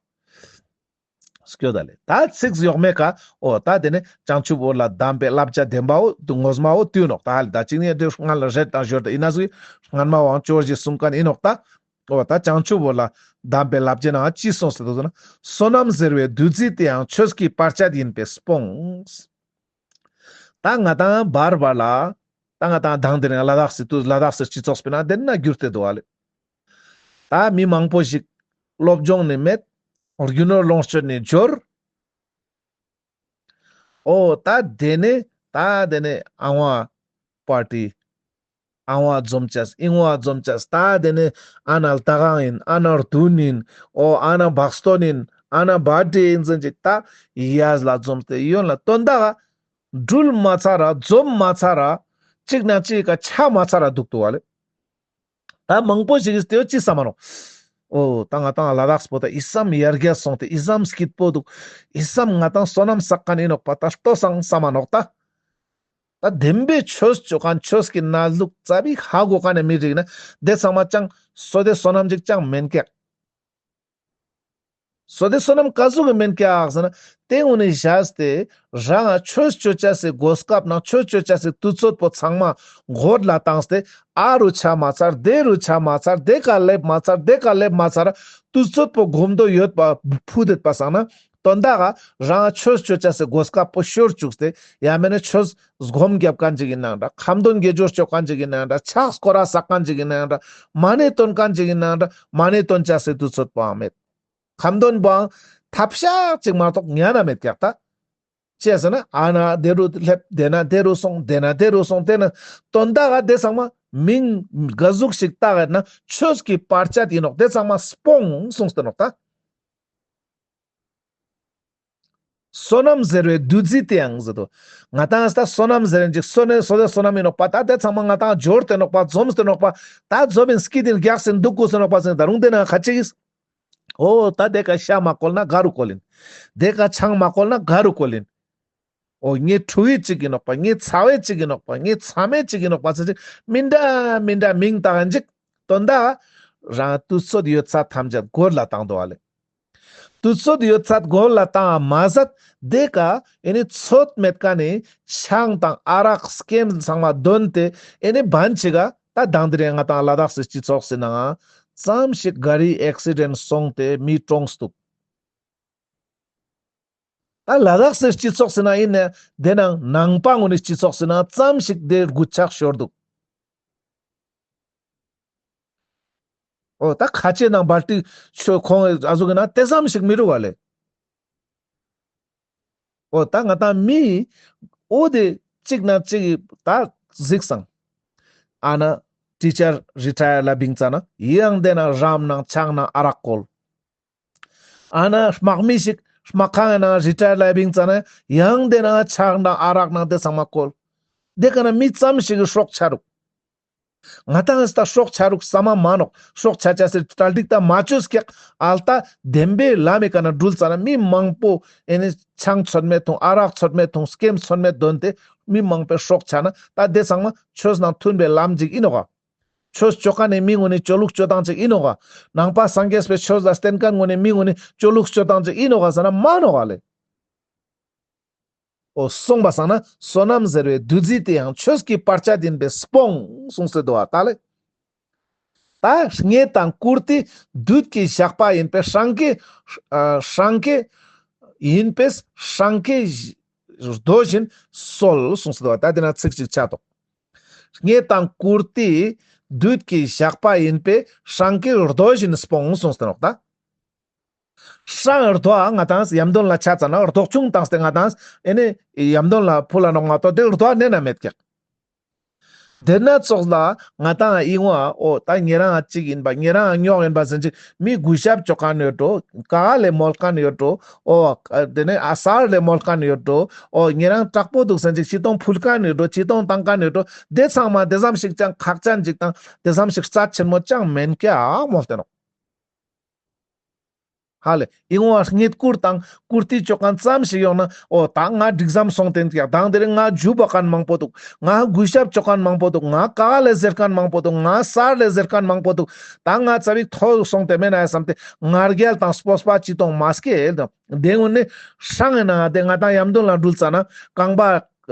སྐྱོད་ད་ལེ། ད་ཚིག་ཡོག་མེ་ཀ་འོ་ད་དེ་ནེ་བྱང་ཆུབ་འོད་ལ་གདམས་པའི་བསླབ་བྱ་བདེན་པའོ་ངོ་མའོ་དུས་ནོག་ད་ཧ་ལེ་ད་ཅིག་ནེ་དེ་སྔ་ལ་རེད་དང་ཞོར་ད་ཨིན་ན་ཟུག་སྔན་མ་བང་ཅོར་ཞིག་གསུང་མཁན་ཨིན་ནོག་ད། འོ་ད་བྱང་ཆུབ་འོད་ལ་གདམས་པའི་བསླབ་བྱའི་ནང་ཅི་གསུངས་ཏེ་འདུག་ཟེར་ན། བསོད་ནམས་ཟེར་བའི་བདུད་རྩི་དེའང་ཆོས་ཀྱི་བར་ཆད་ཡིན་པས་སྤོངས། ད་ང་དང་བར་བར་ལ་ད་ང་དང་དང་དེ་རིང་ལ་དྭགས་སི་དུས་ལ་དྭགས་སི་སྤྱི་ཚོགས་པེ་ན་དེ་ན་གྱུར་ཏེ་འདུག་ལེ། ད་མི་མང་པོ་ཞིག་སློབ་སྦྱོང་ནི་མེད། རྒྱུ་ནོར་ལོངས་སྤྱོད་ནི་འབྱོར། འོ་ད་དེ་ནེ་ད་དེ་ནེ་ཨ་ཝང་པར་ཊི་ཨ་ཝང་འཛོམས་ཅེས་ཨིན་ཝང་འཛོམས་ཅེས་ད་དེ་ནེ་ཨ་ན་ལྟ་གང་ཨིན་ཨ་ན་རྡུན་ཨིན། འོ་ཨ་ན་བག་སྟོན་ཨིན་ཨ་ན་བར་ཐ་ཌེ་ཨིན་ཟེར་ཅིག་ད་ཡས་ལ་འཛོམས་ཏེ་ཡོན་ལ་དོན་དག་འགྲུལ་མ་ཚར་ར་འཛོམས་མ་ཚར་ར་གཅིག་ན་གཅིག་ག་ཆ་མ་ཚར་ར་འདུག་འདུག་ལེ། ད་མང་པོ་ཞིག་གིས་དེའོ་ཅི་བསམ་མ་ནོག་འོ་ད་ང་དང་ལ་དྭགས་པོ་ད་ཨི་ཙམ་ཡར་རྒྱས་སོང་སྟེ་ཨི་ཙམ་སྐྱིད་པོ་འདུག་ཨི་ཙམ་ང་དང་བསོད་ནམས་བསགས་མཁན་ཨིན་ནོག་པ་ད་ལྟོས་སང་བསམ་མ་ནོག་ད། ད་བདེན་པའི་ཆོས་ཅོ་མཁན་ཆོས་ཀྱི་གནས་ལུགས་ཙ་པིག་ཧ་གོ་མཁན་ནི་མི་རིགས་ན་དེ་ཚང་མ་ཅང་བསོད་བདེ་བསོད་ནམས་ཅིག་ཅང་མེན་ཀྱག་བསོད་བདེ་བསོད་ནམས་ག་ཟུག་གི་མེན་ཀྱག་ཟེར་ན། དེ་གུན་ནི་བཞག་སྟེ་རང་ཆོས་ཅོ་ཅེས་སི་གོ་སྐབས་ནང་ཆོས་ཅོ་ཅེས་སི་དུས་ཚོད་པོ་ཚང་མ་མགོ་ལ་བཏང་སྟེ་ཨ་རུ་ཆ་མ་ཚར་དེ་རུ་ཆ་མ་ཚར་དེ་ཀ་སླེབས་མ་ཚར་དེ་ཀ་སླེབས་མ་ཚར་དུས་ཚོད་པོ་གོམ་དོ་ཡོད་པ་ཕུད་དེད་པ་སང་ན་དོན་དག་ག་རང་ཆོས་ཅོ་ཅེས་སི་གོ་སྐབས་པོ་ཤོར་བཅུག་སྟེ་ཡང་མེན་ན་ཆོས་སྒོམ་རྒྱབ་མཁན་ཅིག་ཨིན་ནའང་འདྲ། ཁ་འདོན་དགེ་སྦྱོར་ཅོ་མཁན་ཅིག་ཨིན་ནའང་འདྲ། ཕྱག་སྐོར་ར་བསགས་མཁན་ཅིག་ཨིན་ནའང་འདྲ། མ་ཎི་འདོན་མཁན་ཅིག་ཨིན་ནའང་འདྲ། མ་ཎི་འདོན་ཅེས་སི་དུས་ཚོད་པོའང་མེད། ཁ་འདོན་པོའང་ཐབས་ཤག་ཅིག་མ་གཏོགས་ཉན་ན་མེད་ཀྱག་ད། ཅི་ཟེར་ན་ཨ་ན་དེ་རུ་སླེབས་དེ་ན་དེ་རུ་སོང་དེ་ན་དེ་རུ་སོང་དེ་ན་དོན་དག་ག་དེ་ཚང་མ་མིང་ག་ཟུག་ཞིག་བཏགས་ན་ཆོས་ཀྱི་བར་ཆད་ཨིན་ནོག་དེ་ཚང་མ་སྤོངས་གསུངས་ཏེ་ནོག་ད། བསོད་ནམས་ཟེར་བའི་བདུད་རྩི་དེའང་ཟེར་དོ། ང་དང་ད་བསོད་ནམས་ཟེར་ཅིག་བསོད་ནམས་བསོད་བསོད་ནམས་ཨིན་ནོག་པ། ད་དེ་ཚང་མ་ང་དང་འབྱོར་ཏེ་ནོག་པ། འཛོམས་ཏེ་ནོག་པ། ད་འཛོམས་ཨིན་སྐྱིད་ཨིན་རྒྱགས་ཨིན་འདུག་གོས་ཏེ་ནོག་པ་ཟེར་ད་རུང་དེ་ན་ཁ་ཅིག་གིས་འོ་ད་དེ་ཀ་ཤ་མ་བཀོལ་ན་ག་རུ་བཀོལ་ཨིན། དེ་ཀ་ཆང་མ་བཀོལ་ན་ག་རུ་བཀོལ་ཨིན། འོ་ངའི་ཕྲུ་གུའི་ཅིག་ཨིན་ནོག་པ། ངའི་ཚ་བའི་ཅིག་ཨིན་ནོག་པ། ངའི་ཚ་མའི་ཅིག་ཨིན་ནོག་པ་ཟེར་ཅིག་མི་འདྲ་མི་འདྲ་མིང་བཏགས་ཨིན་ཅིག་དོན་དག་རང་དུས་ཚོད་ཡོད་ཚད་ཐམས་ཅད་མགོ་ལ་བཏང་འདུག་ཨ་ལེ། དུས་ཚོད་ཡོད་ཚད་མགོ་ལ་བཏང་མ་ཟད་དེ་ཀ་ཨེ་ནི་ཚོད་མེད་མཁན་ནི་ཆང་དང་ཨ་རག་སྐེམ་ཚང་མ་འདོན་ཏེ་ཨེ་ནི་བན་ཅིག་ག་ད་དང་དེ་རིང་ང་དང་ལ་དྭགས་སི་སྤྱི་ཚོགས་སི་ནང་ཙམ་ཞིག་ག་རི་ཨེག་སི་ཌེན་སོང་སྟེ་མི་གྲོངས་འདུག་ད་ལ་དྭགས་སི་སྤྱི་ཚོགས་སི་ནང་ཨིན་ན་དེ་ནང་ནང་པ་གུན་ནི་སྤྱི་ཚོགས་སི་ནང་ཙམ་ཞིག་དེ་རྒུད་ཆག་ཤོར་འདུག་འོ་ད་ཁ་ཆེ་ནང་བར་ཏི་ཆོས་ཁོང་ཨ་ཟུག་གི་ནང་དེ་ཙམ་ཞིག་མི་རུག་ག་ལེ། འོ་ད་ང་དང་མི་འོ་དེ་གཅིག་ན་གཅིག་ད་གཟིགས་སང་ཨ་ན་ཊི་ཅར་རི་ཊ་ཡར་ལ་བིང་ཙ་ན་ཡང་དེ་ན་རམ་ནང་ཆང་ནང་ཨ་རག་བཀོལ། ཨ་ན་དམག་མི་ཞིག་དམག་ཁང་ནང་རི་ཊ་ཡར་ལ་བིང་ཙ་ན་ཡང་དེ་ན་ཆང་ནང་ཨ་རག་ནང་དེ་ཚང་མ་བཀོལ། དེ་ཀ་ན་མི་ཙམ་ཞིག་གི་སྲོག་ཆ་རུག་ང་དང་ད་སྲོག་ཆ་རུག་ས་མ་མ་ནོག་སྲོག་ཆ་ཆ་སི་གྲ་སྒྲིག་ད་མ་བཅོས་ཀྱག་ཨལ་ད་བདེན་པའི་ལམ་མི་ཀ་ན་འགྲུལ་ཙ་ན་མི་མང་པོ་ཨེ་ནི་ཆང་ཚོད་མེད་འཐུང་ཨ་རག་ཚོད་མེད་འཐུང་སྐེམ་ཚོད་མེད་འདོན་ཏེ་ མི་མང་པོའི་སྲོག་ཆ་ན་ད་དེ་ཚང་མ་ཆོས་ནང་མཐུན་པའི་ལམ་ཅིག་ཨིན་ནོག་ག། ཆོས་ཅོ་ཁན་ནི་མི་ངོ་ནི་ཅོ་ལུགས་ཅོ་སྟངས་ཅིག་ཨིན་ནོག་ག། ནང་པ་སངས་རྒྱས་པའི་ཆོས་ལ་བརྟེན་ཁན་ངོ་ནི་མི་ངོ་ནི་ཅོ་ལུགས་ཅོ་སྟངས་ཅིག་ཨིན་ནོག་ག་ཟེར་ན་མན་ནོག་ག་ལེ། འོ་གསུངས་པ་སང་ན་བསོད་ནམས་ཟེར་བའི་བདུད་རྩི་དེ་ཡང་ཆོས་ཀྱི་བར་ཆད་ཡིན་པས་སྤོངས་གསུངས་ཏེ་འདུག་པ་ད་ལེ། ད་རྙེད་དང་བཀུར་སྟི་བདུད་ཀྱི་ཞགས་པ་ཡིན་པས་སྲང་ཁའི་ཨ་སྲང་ཁའི་ཡིན་པས་སྲང་ཁའི་རྡོ་བཞིན་གསོལ་གསུངས་ཏེ་འདུག་པ་ད་དེ་ན་ཚིག་ཅིག་ཆད་དོ། རྙེད་དང་བཀུར་སྟི་བདུད་ཀྱི་ཞགས་པ་ཡིན་པས་སྲང་ཁའི་རྡོ་བཞིན་སྤོངས་གསུངས་ཏེ་ནོག་ད། སྲང་རྡོ་ང་དང་ཡམ་དོན་ལ་ཆ་ཙ་ན་རྡོག་ཆུང་བཏང་སྟེ་ང་དང་ཨེ་ནི་ཡམ་དོན་ལ་ཕུལ་ལ་ནོག་མ་གཏོགས་དེ་རྡོ་ནེ་ན་མེད་ཀྱག། དེ་ན་ཙོགས་ལ་ང་དང་ཨིན་བ་འོ་ད་ཉེ་རང་ཅིག་ཡིན་པ་ཉེ་རང་རྙོག་ཡིན་པ་ཟེར་ཅིག་མི་གུས་ཞབས་ཅོ་ཁན་ཡོད་འགྲོ། ཀ་ལེ་མོལ་ཁན་ཡོད་འགྲོ། འོ་དེ་ནས་ཨ་སར་ལེ་མོལ་ཁན་ཡོད་འགྲོ། འོ་ཉེ་རང་དྲག་པོ་འདུག་ཟེར་ཅིག་ཅི་ཏོང་ཕུལ་ཁན་ཡོད་འགྲོ། ཅི་ཏོང་བཏང་ཁན་ཡོད་འགྲོ། དེ་ཚང་མ་དེ་ཙམ་ཞིག་ཅང་ཁག་ཅན་ཅིག་དང་དེ་ཙམ་ཞིག་རྩ་ཆེན་མོ་ཅང་མེན་ཀྱག་མོལ་ཏེ་ནོག། ཧ་ལེ། ཨིན་བ་རྙེད་བཀུར་དང་བཀུར་སྟི་ཅོ་ཁན་ཙམ་ཞིག་ཡོང་ན་འོ་ད་ང་འགྲིག་ཙམ་སོང་སྟེ་ཀྱག། དང་དེ་རིང་ང་ཇུ་བ་ཁན་མང་པོ་འདུག། ང་གུས་ཞབས་ཅོ་ཁན་མང་པོ་འདུག། ང་ཀ་ལེ་ཟེར་ཁན་མང་པོ་འདུག། ང་སར་ལེ་ཟེར་ཁན་མང་པོ་འདུག། ད་ང་ཙ་པིག་མཐོ་སོང་སྟེ་མེད་ན་ཡ་བསམ་སྟེ་ང་རྒྱལ་དང་སྤོབས་པ་ཅི་ཏོང་མ་སྐྱེད་དང་། དེ་ངོ་ནི་སྲང་ངི་ནང་དེ་ང་དང་ཡམ་དོན་ལ་འགྲུལ་ཙ་ན་རྐང་པ་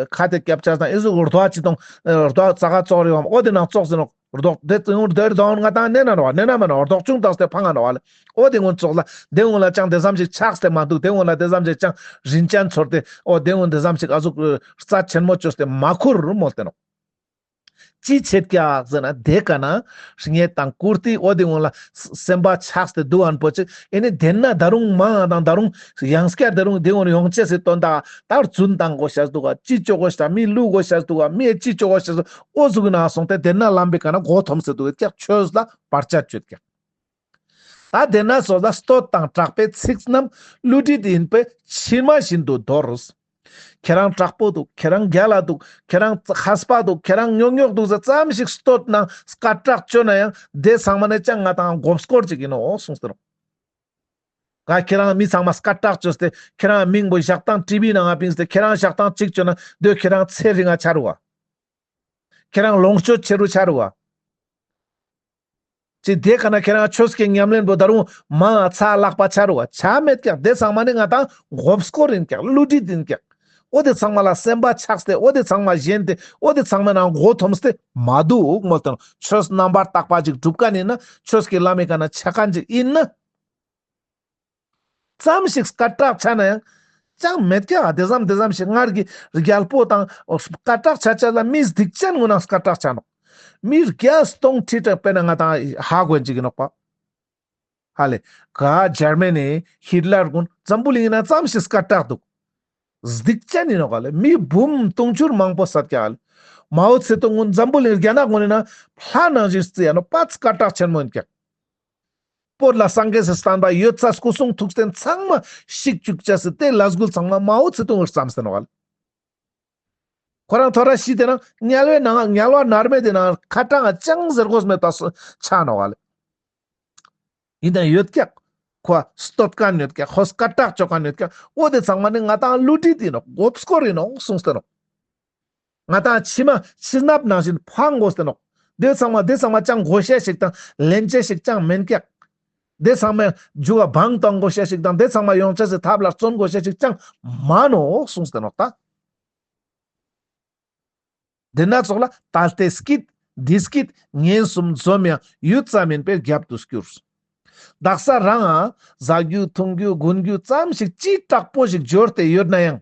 ཁ་ཏེ་སྐྱབས་ཆ་དང་ཨི་ཟུག་རྡོ་ཅི་ཏོང་རྡོ་ཙ་ག་ཙོག་རེ་བམ་འོ་དེ་ནང་ཙོགས་ཟེར་ནོག། རྡོག་དེ་ཡང་དེ་རྡོ་ང་དང་ནེ་ན་ནོག་པ། ནེ་ན་མ་ནོག། རྡོག་ཆུང་བཏང་སྟེ་ཕང་ང་ནོག་པ་ལེ། འོ་དེ་ངོ་ཙོགས་ལ་དེ་ངོ་ལ་ཅང་དེ་ཙམ་ཞིག་ཆགས་ཏེ་མ་འདུག། དེ་ངོ་ལ་དེ་ཙམ་ཞིག་ཅང་རིན་ཅན་ཚོར་ཏེ་འོ་དེ་ངོ་དེ་ཙམ་ཞིག་ཨ་ཟུག་རྩ་ཆེན་མོ་ཅོས་ཏེ་མ་ཁུར་མོལ་ཏེ་ནོག། ཅི་བྱེད་ཀྱག་ཟེར་ན་དེ་ཀ་ན་རྙེད་དང་བཀུར་སྟི་འོ་དེ་ངོ་ལ་སེམས་པ་ཆགས་ཏེ་འདུག་ཨན་པོ་ཅིག་ཨེ་ནི་དེ་ན་ད་རུང་མང་ང་དང་ད་རུང་ཡང་སྐྱར་ད་རུང་དེ་ངོ་ཡོང་ཅེས་སི་དོན་དག་ད་རྫུན་བཏང་དགོས་ཤེས་འདུག་ག། ཅི་ཅོ་དགོས་ཤེས་མི་བསླུ་དགོས་ཤེས་འདུག་ག། མི་ཅི་ཅོ་དགོས་ཤེས་འོ་ཟུག་ན་སོང་སྟེ་དེ་ན་ལམ་པའི་ཀ་ན་མགོ་འཐོམས་སེ་འདུག་ཀྱག། ཆོས་ལ་བར་ཆད་ཅོ་ཀྱག། ད་དེ་ན་ཙོགས་ལ་བསྟོད་དང་གྲགས་པའི་ཚིག་རྣམས་བསླུ་བྲིད་ཡིན་པས་ཕྱི་མ་བཞིན་དུ་དོར། ཁྱེད་རང་དྲག་པོ་འདུག། ཁྱེད་རང་རྒྱལ་ལ་འདུག། ཁྱེད་རང་མཁས་པ་འདུག། ཁྱེད་རང་ཉོག་ཉོག་འདུག་ཟེར་ཙམ་ཞིག་བསྟོད་ནང་སྐད་གྲགས་ཅོ་ན་ཡང་དེ་ཚང་མ་ནི་ཅང་ང་དང་མགོ་སྐོར་ཅིག་ཨིན་ནོག་གསུངས་ཏེ་ནོག། ག་ཁྱེད་རང་མི་ཚང་མ་སྐད་གྲགས་ཅོས་ཏེ་ཁྱེད་རང་མིང་པོ་ཞག་དང་ཊི་བི་ནང་ང་ཕིངས་ཏེ་ཁྱེད་རང་ཞག་དང་ཅིག་ཅོ་ན་དེ་ཁྱེད་རང་ཚེ་རིང་ང་ཆ་རུ་བ། ཁྱེད་རང་ལོངས་སྤྱོད་ཆེ་རུ་ཆ་རུ་བ། ཅི་དེ་ཀ་ན་ཁྱེད་རང་ཆོས་ཀྱི་ཉམས་ལེན་པོ་ད་རུང་མང་ང་ཚ་ལག་པ་ཆ་རུ་བ་ཆ་མེད་ཀྱག། དེ་ཚང་མ་ནི་ང་དང་མགོ་སྐོར་ཨིན་ཀྱག། བསླུ་བྲིད་ཨིན་ཀྱག། འོ་དེ་ཚང་མ་ལ་སེམས་པ་ཆགས་ཏེ་འོ་དེ་ཚང་མ་ཞེན་ཏེ་འོ་དེ་ཚང་མའི་ནང་མགོ་འཐོམས་ཏེ་མ་འདུག་མོལ་ཏེ་ནོག། ཆོས་རྣམ་པར་དག་པ་ཅིག་སྒྲུབ་ཁན་ཨིན་ན་ཆོས་ཀྱི་ལམ་མི་ཀ་ན་ཆ་ཁན་ཅིག་ཨིན་ན། ཙམ་ཞིག་སྐད་གྲགས་ཆ་ན་ཡང་ཅང་མེད་ཀྱག། དེ་ཙམ་དེ་ཙམ་ཞིག་སྔར་གྱི་རྒྱལ་པོ་དང་སྐད་གྲགས་ཆ་ཆ་ལ་མི་སྡིག་ཅན་ངོ་ན་སྐད་གྲགས་ཆ་ནོག། མི་བརྒྱ་སྟོང་ཁྲི་ཕྲག་དཔེར་ན་ང་དང་ཧ་གོ་ཅིག་ཨིན་ནོག་པ། ཧ་ལེ། ག་འཇར་མ་ནི་ཧིཊ་ལར་ཀུན་འཛམ་བུ་གླིང་ན་ཙམ་ཞིག་སྐད་གྲགས་འདུག། སྡིག་ཅན་ཨིན་ནོག་ལེ། མི་འབུམ་དུང་ཕྱུར་མང་པོ་བསད་ཀྱག་ལེ། མའོ་ཙེ་ཏུང་ཀུན་འཛམ་བུ་གླིང་རྒྱ་ནག་ཀུན་ན་ལྷ་ནང་བཞིན་རྩི་ཡ་ནོག་པ། སྐད་གྲགས་ཆེན་མོ་ཨིན་ཀྱག། བོད་ལ་སངས་རྒྱས་སི་བསྟན་པ་ཡོད་ཚད་སྐུ་གསུང་ཐུགས་རྟེན་ཚང་མ་བཤིག་བཅུག་ཅེས་སི་དེ་ལས་འགུལ་ཚང་མ་མའོ་ཙེ་ཏུང་གིས་བརྩམས་ཏེ་ནོག་ལེ། ཁོ་རང་ཐོ་རེ་ཤི་ཏེ་ན་དམྱལ་བའི་ནང་དམྱལ་བ་མནར་མེད་དེ་ནང་ཁ་གྲངས་ཅང་ཟེར་དགོས་མེད་པ་ཆ་ནོག་ལེ། ཡིན་ན་ཡོད་ཀྱག། ཁོ་བསྟོད་ཁན་ཡོད་ཀྱག། ཁོ་སྐད་གྲགས་ཅོ་ཁན་ཡོད་ཀྱག། འོ་དེ་ཚང་མ་ནི་ང་དང་བསླུ་བྲིད་ཨིན་ནོག། མགོ་སྐོར་ཨིན་ནོག་གསུངས་ཏེ་ནོག། ང་དང་ཕྱི་མ་ཕྱི་སྣབས་ནང་བཞིན་ཕང་དགོས་ཏེ་ནོག། དེ་ཚང་མ་དེ་ཚང་མ་ཅང་དགོས་ཤེས་ཤིག་དང་ལེན་ཅེས་ཤིག་ཅང་མེན་ཀྱག། དེ་ཚང་མ་མཇུག་ག་བང་གཏོང་དགོས་ཤེས་ཤིག་དང་དེ་ཚང་མ་ཡོང་ཅེས་སི་ཐབས་ལ་བརྩོན་དགོས་ཤེས་ཤིག་ཅང་མན་ནོག་གསུངས་ཏེ་ནོག་ད། དེ་ན་ཙོགས་ལ་ད་ལྟའི་སྐྱིད་འདི་སྐྱིད་ངན་གསུམ་འཛོམས་ཡང་ཡུད་ཙམ་ཡིན་པས་རྒྱབ་ཏུ་སྐྱུར། དག་ས་རང་ང་ཟ་རྒྱུ་འཐུང་རྒྱུ་གོན་རྒྱུ་ཙམ་ཞིག་ཅི་དྲག་པོ་ཞིག་འབྱོར་ཏེ་ཡོད་ན་ཡང་།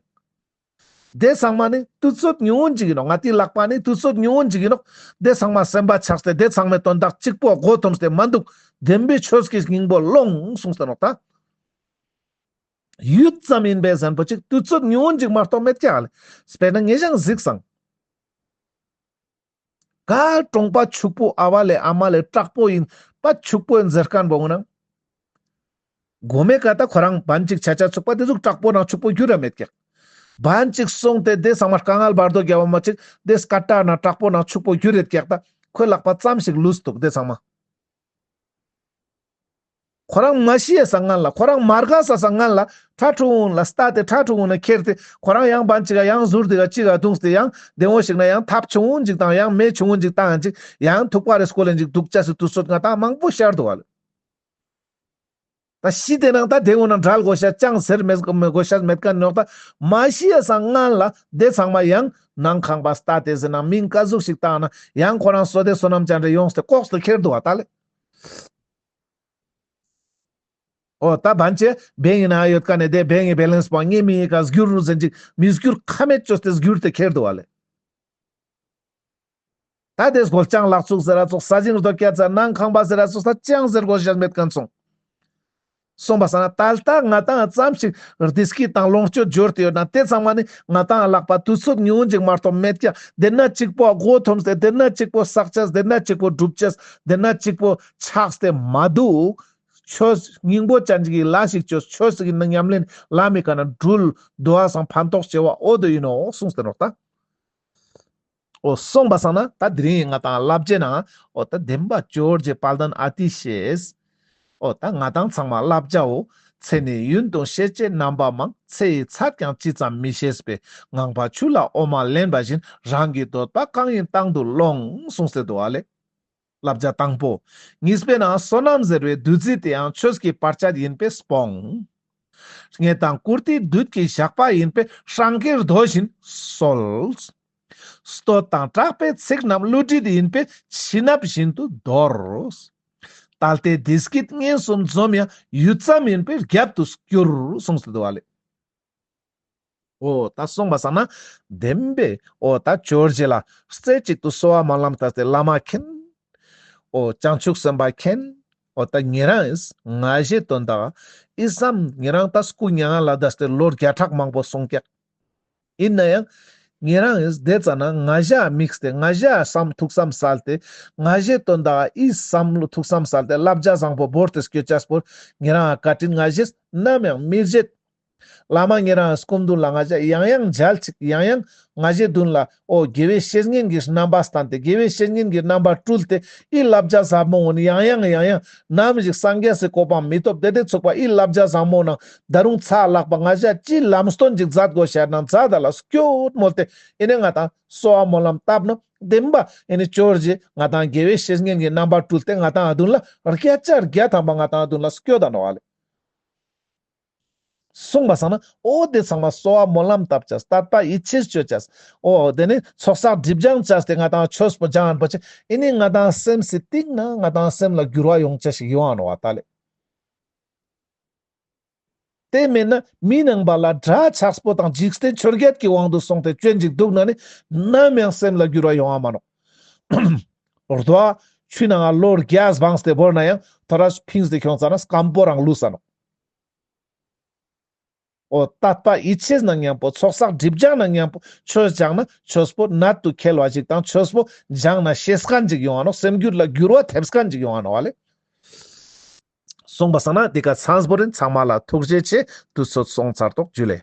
དེ་ཚང་མ་ནི་དུས་ཚོད་ཉུང་ངུན་ཅིག་ཨིན་ནོག། ང་ཏིའི་ལག་པ་ནི་དུས་ཚོད་ཉུང་ངུན་ཅིག་ཨིན་ནོག། དེ་ཚང་མ་སེམས་པ་ཆགས་ཏེ་དེ་ཚང་མའི་དོན་དག་གཅིག་པོ་མགོ་འཐོམས་ཏེ་མ་འདུག། བདེན་པའི་ཆོས་ཀྱི་སྙིང་པོ་ལོངས་གསུངས་ཏེ་ནོག་ད། ཡུད་ཙམ་ཡིན་པས་ཟེར་ཁན་པོ་ཅིག་དུས་ཚོད་ཉུང་ངུན་ཅིག་མ་གཏོགས་མེད་ཀྱག་ལེ། དཔེར་ན་ངེ་ཞང་གཟིགས་སང་། ག་གྲོང་པ་ཕྱུག་པོ་ཨ་བ་ལེ་ཨ་མ་ལེ་དྲག་པོ་ཨིན་པ་ཕྱུག་པོ་ཨིན་ཟེར་ཁན་པོ་ངུན་ན། གོ་མའི་ཀ་ད་ཁོ་རང་བན་ཅིག་ཆ་ཆ་ཚུགས་པ་དེ་ཟུག་དྲག་པོ་ནང་ཕྱུག་པོ་གྱུར་ར་མེད་ཀྱག། བན་ཅིག་སོང་སྟེ་དེ་ཚང་མ་དཀའ་ངལ་བར་དོ་རྒྱབ་བ་མ་ཅིག་དེ་སྐད་གྲགས་ནང་དྲག་པོ་ནང་ཕྱུག་པོ་གྱུར་རེད་ཀྱག་ད། ཁོའི་ལག་པ་ཙམ་ཞིག་ལུས་འདུག་དེ་ཚང་མ། ཁོ་རང་མ་ཤི་ཡ་ས་སྔན་ལ་ཁོ་རང་མ་རྒས་ས་ས་སྔན་ལ་ཁྲ་ཁྲུང་ལ་ལྟ་སྟེ་ཁྲ་ཁྲུང་ན་ཁྱེར་ཏེ་ཁོ་རང་ཡང་བན་ཅིག་ག་ཡང་ཟུར་དེ་ག་ཅིག་ག་བརྡུངས་ཏེ་ཡང་བདེ་མོ་ཞིག་ན་ཡང་ཐབ་ཆུང་ངུན་ཅིག་དང་ཡང་མེ་ཆུང་ངུན་ཅིག་བཏང་ཡང་ཅིག་ཡང་ཐུག་པ་རེ་སྐོལ་ཡང་ཅིག་འདུག་ཅེས་སི་དུས་ཚོད་ང་ཏང་མང་པོ་ཤར་འདུག་བ་ལེ། ད་ཤི་དེ་ནང་ད་དེ་ངོ་ན་འབྲལ་དགོས་ཤ་ཅང་ཟེར་མེད་དགོས་ཤ་མེད་མཁན་ནོག། ད་མ་ཤི་ཡ་ས་སྔན་ལ་དེ་ཚང་མ་ཡང་ནང་ཁང་པ་ལྟ་སྟེ་ཟེར་ན་མིང་ཀ་ཟུག་ཞིག་བཏང་ན་ཡང་ཁོ་རང་བསོད་བདེ་བསོད་ནམས་ཅན་རེ་ཡོངས་ཏེ་ལྐོག་ཏུ་ཁྱེར་འདུག་བ་ད་ལེ། འོ་ད་བན་ཆེ་བེང་ངི་ན་ཡོད་ཀ་ནས་དེ་བེང་ངི་བེ་ལེན་སི་པོ་ངེ་མི་ཡི་ཀ་སྒྱུར་རུ་ཟེར་ཅིག་མི་སྒྱུར་ཁ་མེད་བཅོས་ཏེ་སྒྱུར་ཏེ་ཁྱེར་འདུག་བ་ལེ། ད་དེ་སྒོ་ལྕང་ལག་ཚུགས་ཟེར་ར་ཚུགས་ས་ཞིང་རྡོ་སྐྱ་ཚ་ནང་ཁང་པ་ཟེར་ར་ཚུགས་ས་ཅང་ཟེར་དགོས་ཤ་མེད་མཁན་སོང་། སོང་པ་སང་ན་ད་ལྟ་ང་ཏང་ཙམ་ཞིག་བདེ་སྐྱིད་དང་ལོངས་སྤྱོད་འབྱོར་ཏེ་ཡོད་ན་དེ་ཚང་མ་ནི་ང་ཏང་ལག་པ་དུས་ཚོད་ཉུང་ངུན་ཅིག་མ་གཏོགས་མེད་ཀྱང་དེ་ན་གཅིག་པོ་མགོ་འཐོམས་ཏེ་དེ་ན་གཅིག་པོ་བསགས་ཅེས་དེ་ན་གཅིག་པོ་སྒྲུབ་ཅེས་དེ་ན་གཅིག་པོ་ཆགས་ཏེ་མ་འདུག། ཆོས་སྙིང་པོ་ཅན་ཅིག་གི་ལས་ཤིག་ཅོས་ཆོས་ཀྱི་ཉམས་ལེན་ལམ་མི་ཀ་ན་འགྲུལ་འདུག་པ་སང་ཕན་ཐོགས་ཆེ་བ་འོ་དོ་ཡིན་ནོག་གསུངས་ཏེ་ནོག་ད། འོ་སོང་པ་སང་ན་ད་དེ་རིང་ང་ཏང་བསླབ་བྱའི་ནང་འོ་ད་བདེན་པ་ཇོ་བོ་རྗེ་དཔལ་ལྡན་ཨ་ཏི་ཤས། འོ་ད་ང་ཏང་ཚང་མ་བསླབ་བྱའོ། ཚེ་ནི་ཡུན་དུ་ཤེས་བྱའི་རྣམ་པ་མང་། ཚེ་ཡི་ཚད་ཀྱང་ཅི་ཙམ་མི་ཤེས་པས། ངང་པ་ཆུ་ལ་འོ་མ་ལེན་པ་བཞིན། རང་གི་འདོད་པ་གང་ཡིན་དང་དུ་ལོངས། གསུངས་ཏེ་འདུག་བ་ལེ། བསླབ་བྱ་དང་པོ། གཉིས་པའི་ནང་བསོད་ནམས་ཟེར་བའི་བདུད་རྩི་དེའང་ཆོས་ཀྱི་བར་ཆད་ཡིན་པས་སྤོང་། རྙེད་དང་བཀུར་སྟིའི་བདུད་ཀྱི་ཞགས་པ་ཡིན་པས་སྲང་ཁའི་རྡོ་བཞིན་གསོལ། བསྟོད་དང་གྲགས་པའི་ཚིག་རྣམས་བསླུ་བྲིད་ཡིན་པས་བྱིན་རླབས་བཞིན་དུ་དོར། ད་ལྟའི་བདེ་སྐྱིད་མངོན་སུམ་འཛོམས་ཡང་ཡུད་ཙམ་ཡིན་པས་རྒྱབ་ཏུ་སྐྱུར། གསུངས་ཏེ་འདུག་བ་ལེ། འོ་ད་སོང་པ་སང་ན་བདེན་པའི་འོ་ད་ཇོ་བོ་རྗེ་ལ་རྩེ་གཅིག་ཏུ་གསོལ་བ་སྨོན་ལམ་བཏབ་སྟེ་བླ་མ་མཁྱེན། འོ་བྱང་ཆུབ་སེམས་དཔའ་མཁྱེན། འོ་ད་ཉེ་རང་ངི་ང་ཞའི་དོན་དག་ཨི་བསམ་ཉེ་རང་ད་སྐུ་མྱ་ངན་ལ་འདས་ཏེ་ལོ་བརྒྱ་ཕྲག་མང་པོ་སོང་ཀྱག། ཡིན་ན་ཡང་ཉེ་རང་ངི་དེ་ཙ་ན་ང་ཞ་དམིགས་ཏེ་ང་ཞ་བསམ་ཐུགས་བསམ་གསལ་ཏེ་ང་ཞའི་དོན་དག་ཨི་བསམ་བློ་ཐུགས་བསམ་གསལ་ཏེ་བསླབ་བྱ་བཟང་པོ་བོར་ཏེ་སྐྱོད་ཅེས་པོ་ཉེ་རང་ང་བཀའ་དྲིན་ང་ཞས་ནམ་ཡང་མི་བརྗེད། བླ་མ་ཉེ་རང་སྐུ་མདུན་ལ་ང་ཞ་ཡང་ཡང་མཇལ་ཅིག། ཡང་ཡང་ང་ཞའི་མདུན་ལ་འོ་དགེ་བའི་བཤེས་གཉེན་གྱི་རྣམ་པ་བསྟན་ཏེ་དགེ་བའི་བཤེས་གཉེན་གྱི་རྣམ་པ་སྤྲུལ་ཏེ་ཨི་བསླབ་བྱ་ཟབ་མོ་འོ་ནི་ཡང་ཡང་ཡང་ཡང་ནམ་ཞིག་སངས་རྒྱས་སི་གོ་འཕང་མི་ཐོབ་དེ་དེ་ཚུགས་པ་ཨི་བསླབ་བྱ་ཟབ་མོ་ནང་ད་རུང་ཚ་ལག་པ་ང་ཞ་ཅི་ལམ་སྟོན་ཅིག་མཛད་དགོས་ཤ་ན་མཛད་ད་ལ་སྐྱོད་མོལ་ཏེ་ཨི་ནི་ང་ཏང་གསོལ་བ་སྨོན་ལམ་བཏབ་ན་བདེན་པ་ཨི་ནི་ཇོ་བོ་རྗེ་ང་ཏང་དགེ་བའི་བཤེས་གཉེན་གྱི་རྣམ་པ་སྤྲུལ་ཏེ་ང་ཏང་མདུན་ལ་བརྒྱ་ཆ་བརྒྱ་ཐམ་པ་ང་ཏང་མདུན་ལ་སྐྱོད་ད་ནོག་བ་ལེ། གསུངས་པ་སང་ན་འོ་དེ་ཚང་མ་གསོལ་བ་སྨོན་ལམ་བཏབ་ཅེས་དད་པ་ཡིད་ཆེས་ཅོ་ཅེས་འོ་དེ་ནི་ཚོགས་བསགས་སྒྲིབ་སྦྱང་ཅོས་ཏེ་ང་ཏང་ཆོས་པོ་སྦྱང་ཨན་པོ་ཅིག་ཨི་ནི་ང་ཏང་སེམས་སི་གཏིང་ན་ང་ཏང་སེམས་ལ་འགྱུར་བ་ཡོང་ཅེས་ཤིག་ཡོང་ང་ནོག་བ་ད་ལེ། དེ་མེད་ན་མི་ནང་པ་ལ་དགྲ་ཆགས་པོ་དང་འཇིག་རྟེན་ཆོས་བརྒྱད་ཀྱི་དབང་དུ་སོང་སྟེ་སྐྱོན་ཅིག་འདུག་ན་ནི་ནམ་ཡང་སེམས་ལ་འགྱུར་བ་ཡོང་ང་མ་ནོག། རྡོ་ཆུའི་ནང་ལོ་བརྒྱ་སྦངས་ཏེ་བོར་ན་ཡང་ཐོ་རས་ཕིངས་ཏེ་ཁྱོངས་ཙ་ན་སྐམ་པོ་རང་ལུས་ས་ནོག། འོ་དད་པ་ཡིད་ཆེས་ནང་མཉམ་པོ་ཚོགས་བསགས་སྒྲིབ་སྦྱང་ནང་མཉམ་པོ་ཆོས་སྦྱང་ན་ཆོས་པོ་ནད་དུ་འཁེལ་བ་ཅིག་དང་ཆོས་པོ་སྦྱང་ན་ཤེས་མཁན་ཅིག་ཡོང་ང་ནོག། སེམས་རྒྱུད་ལ་འགྱུར་བ་ཐེབས་མཁན་ཅིག་ཡོང་ང་ནོག་བ་ལེ། གསུངས་པ་སང་ན་འདི་ཀ་ཚང་པོ་རིན་ཚང་མ་ལ་ཐུགས་རྗེ་ཆེ། དུས་ཚོད་སོང་ཚར་ཏོག་ཇུ་ལེ།